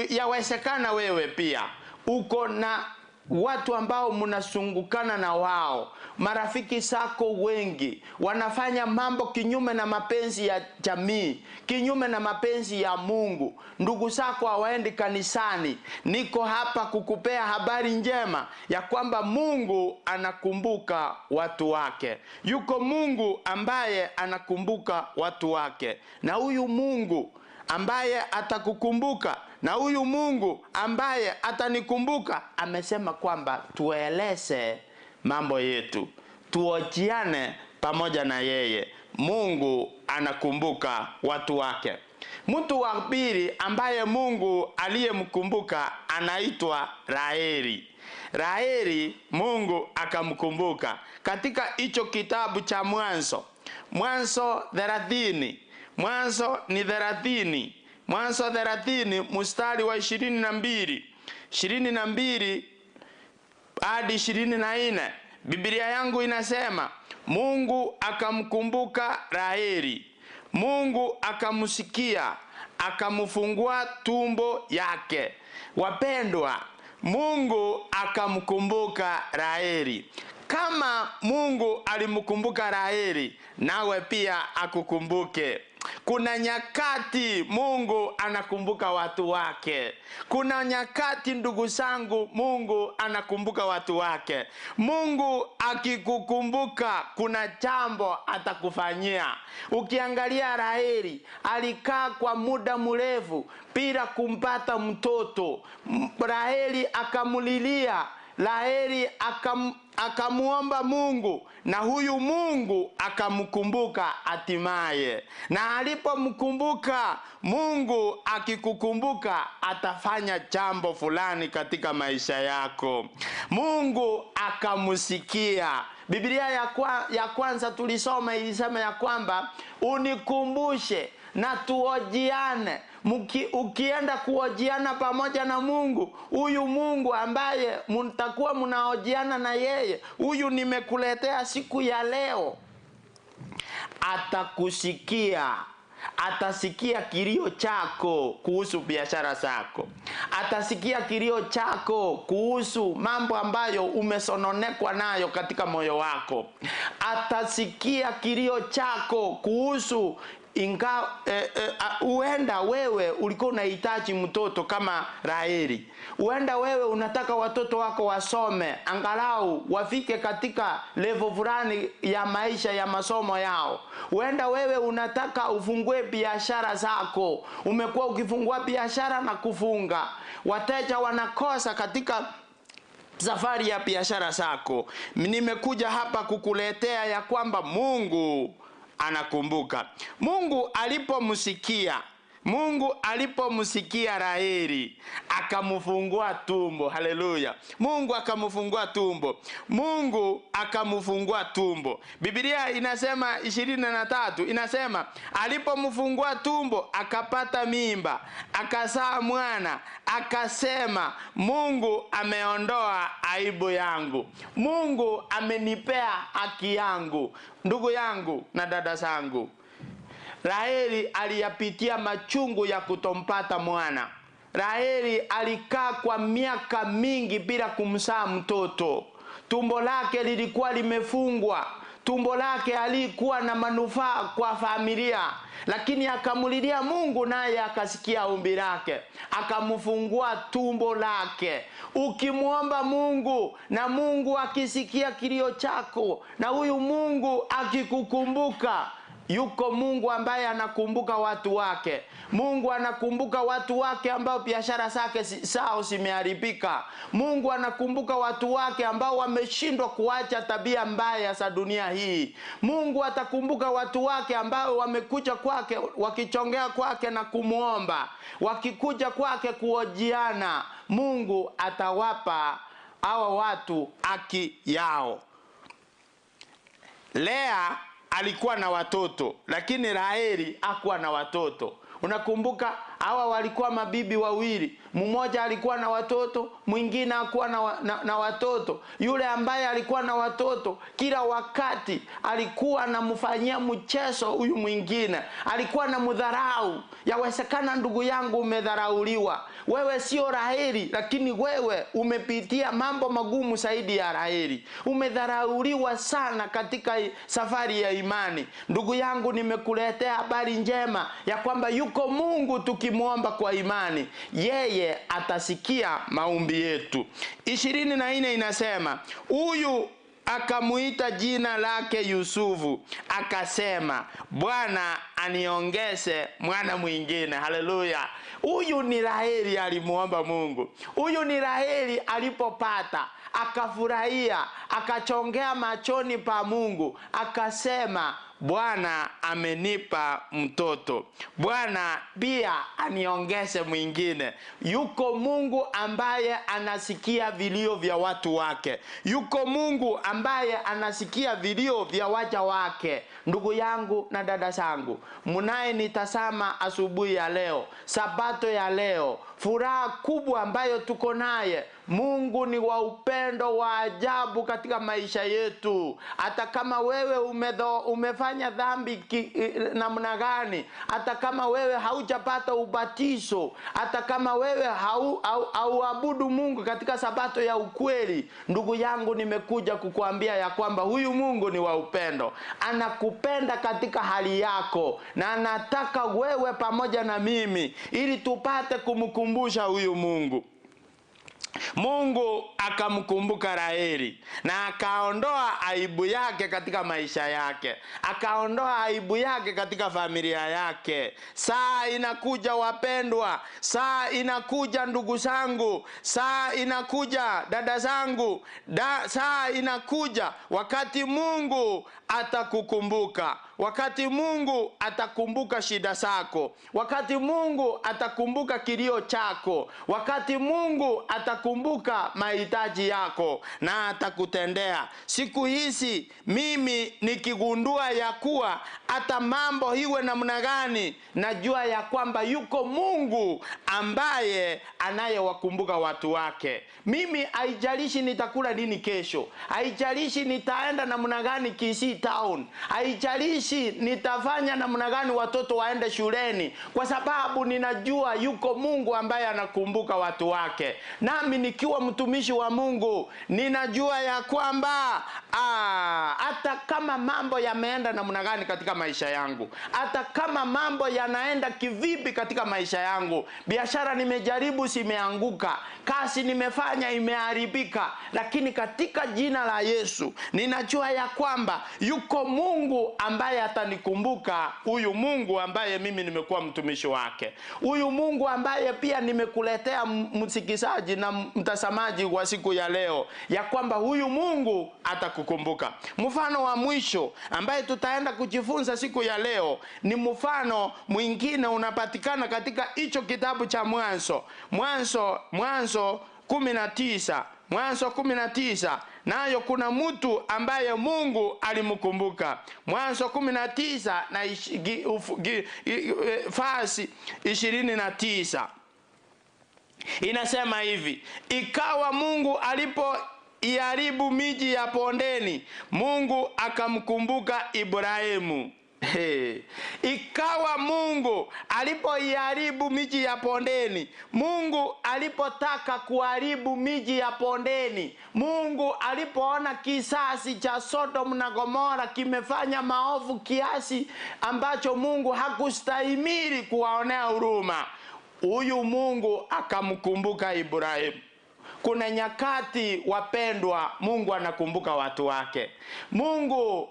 Yawezekana wewe pia uko na watu ambao mnasungukana na wao, marafiki zako wengi wanafanya mambo kinyume na mapenzi ya jamii, kinyume na mapenzi ya Mungu. Ndugu zako hawaendi kanisani. Niko hapa kukupea habari njema ya kwamba Mungu anakumbuka watu wake. Yuko Mungu ambaye anakumbuka watu wake. Na huyu Mungu ambaye atakukumbuka, na huyu Mungu ambaye atanikumbuka, amesema kwamba tueleze mambo yetu, tuojiane pamoja na yeye. Mungu anakumbuka watu wake. Mtu wa pili ambaye Mungu aliyemkumbuka anaitwa Raheli. Raheli Mungu akamkumbuka. Katika hicho kitabu cha Mwanzo, Mwanzo 30, Mwanzo ni 30, Mwanzo 30 mstari wa 22, 22 hadi 24. Biblia yangu inasema Mungu akamkumbuka Raheli. Mungu akamsikia, akamfungua tumbo yake. Wapendwa, Mungu akamkumbuka Raheli. Kama Mungu alimkumbuka Raheli, nawe pia akukumbuke. Kuna nyakati Mungu anakumbuka watu wake. Kuna nyakati ndugu zangu Mungu anakumbuka watu wake. Mungu akikukumbuka kuna jambo atakufanyia. Ukiangalia Raheli alikaa kwa muda mrefu bila kumpata mtoto. Raheli akamulilia, Raheli akamuomba Mungu, na huyu Mungu akamkumbuka hatimaye. Na alipomkumbuka, Mungu akikukumbuka atafanya jambo fulani katika maisha yako. Mungu akamsikia. Biblia ya kwanza tulisoma ilisema ya kwamba unikumbushe na tuojiane. Ukienda kuojiana pamoja na Mungu, huyu Mungu ambaye mtakuwa mnaojiana na yeye, huyu nimekuletea siku ya leo, atakusikia. Atasikia kilio chako kuhusu biashara zako. Atasikia kilio chako kuhusu mambo ambayo umesononekwa nayo katika moyo wako. Atasikia kilio chako kuhusu huenda wewe ulikuwa unahitaji mtoto kama Raheli. Huenda wewe unataka watoto wako wasome, angalau wafike katika level fulani ya maisha ya masomo yao. Huenda wewe unataka ufungue biashara zako. Umekuwa ukifungua biashara na kufunga, wateja wanakosa katika safari ya biashara zako. Nimekuja hapa kukuletea ya kwamba Mungu anakumbuka. Mungu alipomsikia Raheli akamfungua tumbo. Haleluya. Mungu akamfungua tumbo. Mungu akamfungua tumbo. Biblia inasema 23 inasema alipomfungua tumbo akapata mimba, akazaa mwana, akasema Mungu ameondoa aibu yangu. Mungu amenipea haki yangu. Ndugu yangu na dada zangu, Raheli aliyapitia machungu ya kutompata mwana. Raheli alikaa kwa miaka mingi bila kumzaa mtoto. Tumbo lake lilikuwa limefungwa. Tumbo lake alikuwa na manufaa kwa familia, lakini akamulilia Mungu naye akasikia ombi lake, akamfungua tumbo lake. Ukimuomba Mungu na Mungu akisikia kilio chako, na huyu Mungu akikukumbuka, yuko Mungu ambaye anakumbuka watu wake. Mungu anakumbuka watu wake ambao biashara zake zao zimeharibika. Mungu anakumbuka watu wake ambao wameshindwa kuacha tabia mbaya za dunia hii. Mungu atakumbuka watu wake ambao wamekuja kwake wakichongea kwake na kumuomba, wakikuja kwake kuojiana. Mungu atawapa hawa watu haki yao. Lea alikuwa na watoto, lakini Raheli hakuwa na watoto. Unakumbuka hawa walikuwa mabibi wawili. Mmoja alikuwa na watoto, mwingine hakuwa na watoto. Yule ambaye alikuwa na watoto kila wakati alikuwa anamfanyia mchezo huyu mwingine, alikuwa na mdharau. Yawezekana ndugu yangu umedharauliwa. Wewe sio Raheli, lakini wewe umepitia mambo magumu zaidi ya Raheli. Umedharauliwa sana katika safari ya imani. Ndugu yangu, nimekuletea habari njema ya kwamba yuko Mungu tukimuomba kwa imani, yeye atasikia maombi yetu. 24 inasema huyu akamuita jina lake Yusufu, akasema Bwana aniongeze mwana mwingine. Haleluya. Huyu ni Raheli alimuomba Mungu. Huyu ni Raheli alipopata akafurahia, akachongea machoni pa Mungu, akasema Bwana amenipa mtoto, Bwana pia aniongeze mwingine. Yuko Mungu ambaye anasikia vilio vya watu wake. Yuko Mungu ambaye anasikia vilio vya waja wake. Ndugu yangu na dada zangu, mnaye nitazama asubuhi ya leo, sabato ya leo, furaha kubwa ambayo tuko naye. Mungu ni wa upendo wa ajabu katika maisha yetu. Hata kama wewe umefanya dhambi namna gani, hata kama wewe haujapata ubatizo, hata kama wewe hauabudu Mungu katika sabato ya ukweli, ndugu yangu, nimekuja kukuambia ya kwamba huyu Mungu ni wa upendo. Anakupenda katika hali yako, na anataka wewe pamoja na mimi ili tupate kumkumbusha huyu Mungu. Mungu akamkumbuka Raheli na akaondoa aibu yake katika maisha yake, akaondoa aibu yake katika familia yake. Saa inakuja wapendwa, saa inakuja ndugu zangu, saa inakuja dada zangu, saa inakuja wakati Mungu atakukumbuka. Wakati Mungu atakumbuka shida zako, wakati Mungu atakumbuka kilio chako, wakati Mungu atakumbuka mahitaji yako na atakutendea. Siku hizi mimi nikigundua ya kuwa hata mambo iwe namna gani, najua ya kwamba yuko Mungu ambaye anayewakumbuka watu wake. Mimi haijalishi nitakula nini kesho, haijalishi nitaenda namna gani Kisii town, haijalishi nitafanya namna gani watoto waende shuleni, kwa sababu ninajua yuko Mungu ambaye anakumbuka watu wake. Nami nikiwa mtumishi wa Mungu ninajua ya kwamba hata kama mambo yameenda namna gani katika maisha yangu, hata kama mambo yanaenda kivipi katika maisha yangu, biashara nimejaribu simeanguka, kazi nimefanya imeharibika, lakini katika jina la Yesu ninajua ya kwamba yuko Mungu ambaye ambaye atanikumbuka, huyu Mungu ambaye mimi nimekuwa mtumishi wake, huyu Mungu ambaye pia nimekuletea msikizaji na mtazamaji wa siku ya leo, ya kwamba huyu Mungu atakukumbuka. Mfano wa mwisho ambaye tutaenda kujifunza siku ya leo ni mfano mwingine unapatikana katika hicho kitabu cha Mwanzo. Mwanzo 19. Mwanzo 19. Nayo kuna mtu ambaye Mungu alimkumbuka. Mwanzo 19 na fasi 29. Inasema hivi: ikawa Mungu alipo iharibu miji ya pondeni, Mungu akamkumbuka Ibrahimu. Hey. Ikawa Mungu alipoiharibu miji ya pondeni, Mungu alipotaka kuharibu miji ya pondeni, Mungu alipoona kisasi cha Sodom na Gomora kimefanya maovu kiasi ambacho Mungu hakustahimili kuwaonea huruma, huyu Mungu akamkumbuka Ibrahimu. Kuna nyakati wapendwa, Mungu anakumbuka watu wake. Mungu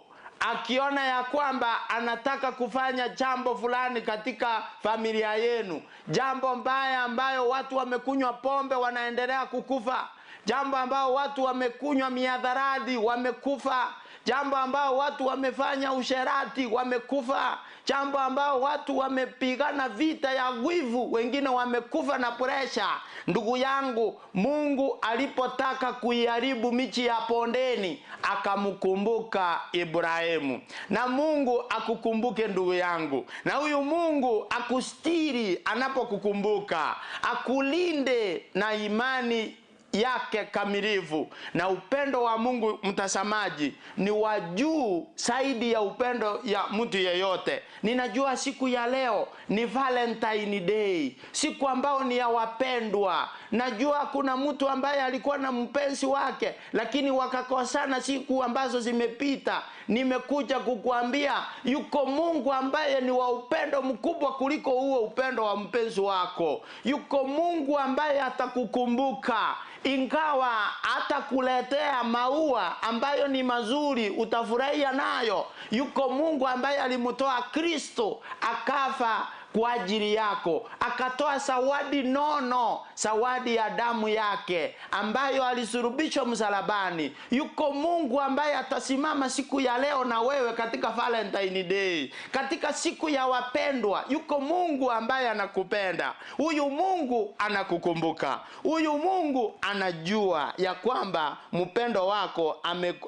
akiona ya kwamba anataka kufanya jambo fulani katika familia yenu, jambo mbaya ambayo watu wamekunywa pombe wanaendelea kukufa, jambo ambayo watu wamekunywa miadharadi wamekufa, jambo ambao watu wamefanya usherati wamekufa, jambo ambao watu wamepigana vita ya wivu, wengine wamekufa na presha. Ndugu yangu, Mungu alipotaka kuiharibu michi ya pondeni akamkumbuka Ibrahimu. Na Mungu akukumbuke ndugu yangu, na huyu Mungu akustiri anapokukumbuka, akulinde na imani yake kamilifu. Na upendo wa Mungu, mtazamaji, ni wa juu zaidi ya upendo ya mtu yeyote. Ninajua siku ya leo ni Valentine Day, siku ambao ni ya wapendwa. Najua kuna mtu ambaye alikuwa na mpenzi wake lakini wakakosana siku ambazo zimepita. Nimekuja kukuambia yuko Mungu ambaye ni wa upendo mkubwa kuliko huo upendo wa mpenzi wako. Yuko Mungu ambaye atakukumbuka. Ingawa atakuletea maua ambayo ni mazuri, utafurahia nayo, yuko Mungu ambaye alimtoa Kristo akafa kwa ajili yako, akatoa zawadi nono, zawadi ya damu yake ambayo alisulubishwa msalabani. Yuko Mungu ambaye atasimama siku ya leo na wewe katika Valentine Day, katika siku ya wapendwa. Yuko Mungu ambaye anakupenda. Huyu Mungu anakukumbuka. Huyu Mungu anajua ya kwamba mpendo wako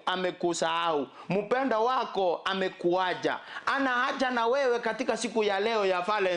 amekusahau, mpendo wako amekuacha, ana haja na wewe katika siku ya leo ya Valentine.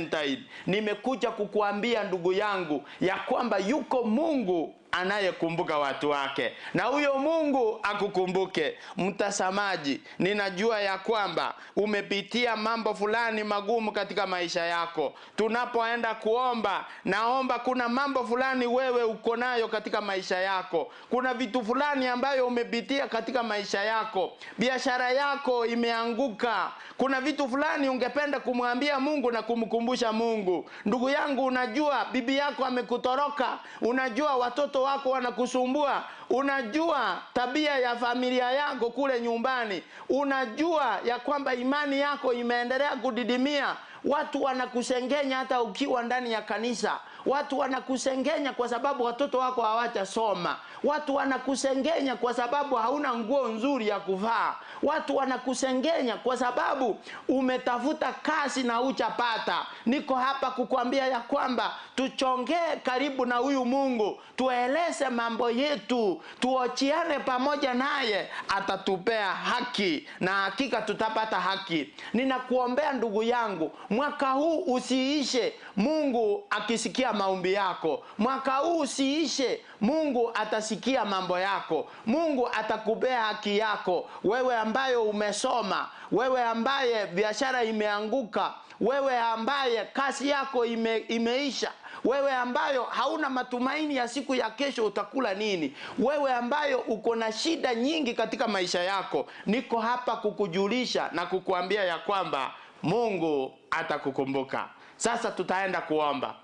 Nimekuja kukuambia ndugu yangu ya kwamba yuko Mungu anayekumbuka watu wake, na huyo Mungu akukumbuke. Mtazamaji, ninajua ya kwamba umepitia mambo fulani magumu katika maisha yako. Tunapoenda kuomba, naomba kuna mambo fulani wewe uko nayo katika maisha yako. Kuna vitu fulani ambayo umepitia katika maisha yako. Biashara yako imeanguka. Kuna vitu fulani ungependa kumwambia Mungu na kumkumbusha Mungu. Ndugu yangu, unajua bibi yako amekutoroka. Unajua watoto wako wanakusumbua. Unajua tabia ya familia yako kule nyumbani. Unajua ya kwamba imani yako imeendelea kudidimia. Watu wanakusengenya hata ukiwa ndani ya kanisa. Watu wanakusengenya kwa sababu watoto wako hawajasoma. Watu wanakusengenya kwa sababu hauna nguo nzuri ya kuvaa. Watu wanakusengenya kwa sababu umetafuta kazi na hujapata. Niko hapa kukwambia ya kwamba tuchongee karibu na huyu Mungu, tueleze mambo yetu, tuochiane pamoja naye, atatupea haki na hakika tutapata haki. Ninakuombea ndugu yangu, mwaka huu usiishe Mungu akisikia maombi yako. Mwaka huu usiishe Mungu atasikia mambo yako. Mungu atakupea haki yako. Wewe ambayo umesoma, wewe ambaye biashara imeanguka, wewe ambaye kazi yako imeisha, wewe ambayo hauna matumaini ya siku ya kesho utakula nini, wewe ambayo uko na shida nyingi katika maisha yako, niko hapa kukujulisha na kukuambia ya kwamba Mungu atakukumbuka. Sasa tutaenda kuomba.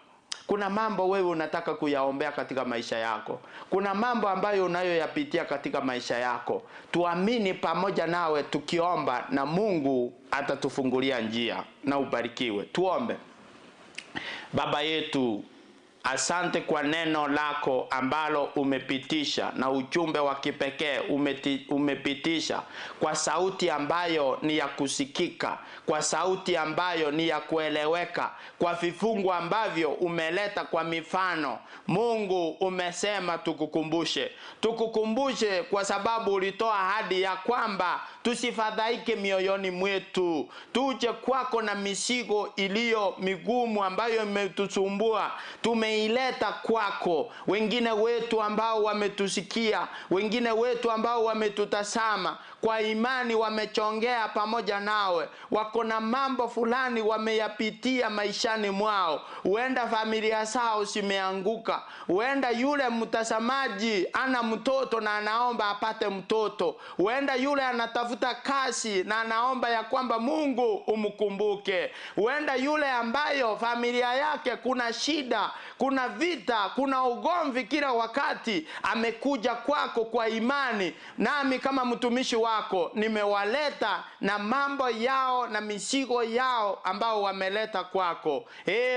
Kuna mambo wewe unataka kuyaombea katika maisha yako. Kuna mambo ambayo unayoyapitia katika maisha yako. Tuamini pamoja nawe tukiomba, na Mungu atatufungulia njia. Na ubarikiwe. Tuombe. Baba yetu, asante kwa neno lako ambalo umepitisha na ujumbe wa kipekee umepitisha kwa sauti ambayo ni ya kusikika, kwa sauti ambayo ni ya kueleweka, kwa vifungu ambavyo umeleta kwa mifano. Mungu, umesema tukukumbushe. Tukukumbushe kwa sababu ulitoa ahadi ya kwamba tusifadhaike mioyoni mwetu, tuje kwako na mizigo iliyo migumu ambayo imetusumbua, tumeileta kwako. Wengine wetu ambao wametusikia, wengine wetu ambao wametutazama kwa imani, wamechongea pamoja nawe, wako na mambo fulani wameyapitia maishani mwao. Huenda familia zao zimeanguka, huenda yule mtazamaji ana mtoto na anaomba apate mtoto, huenda yule anatafuta kazi na anaomba ya kwamba Mungu umkumbuke, huenda yule ambayo familia yake kuna shida, kuna vita, kuna ugomvi kila wakati, amekuja kwako kwa imani. Nami kama mtumishi wako nimewaleta na mambo yao na mizigo yao ambao wameleta kwako.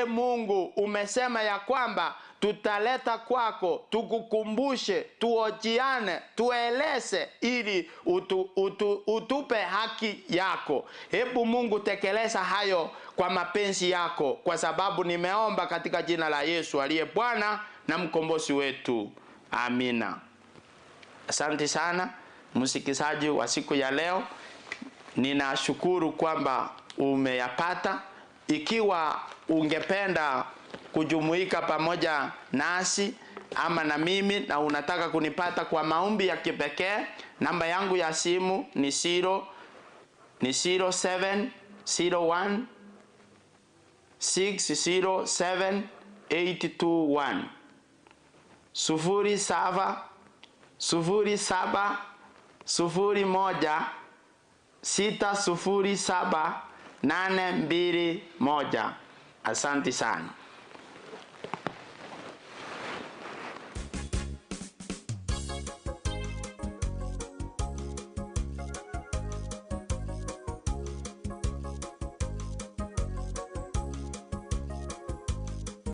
Mungu, umesema ya kwamba tutaleta kwako, tukukumbushe, tuojiane, tueleze ili utupe haki yako. Hebu Mungu tekeleza hayo kwa mapenzi yako, kwa sababu nimeomba katika jina la Yesu aliye Bwana na mkombozi wetu. Amina. Asante sana msikizaji wa siku ya leo. Ninashukuru kwamba umeyapata. Ikiwa ungependa kujumuika pamoja nasi ama na mimi na unataka kunipata kwa maombi ya kipekee, namba yangu ya simu ni 0701 607 821, 07 07 01 607 821. Asante sana.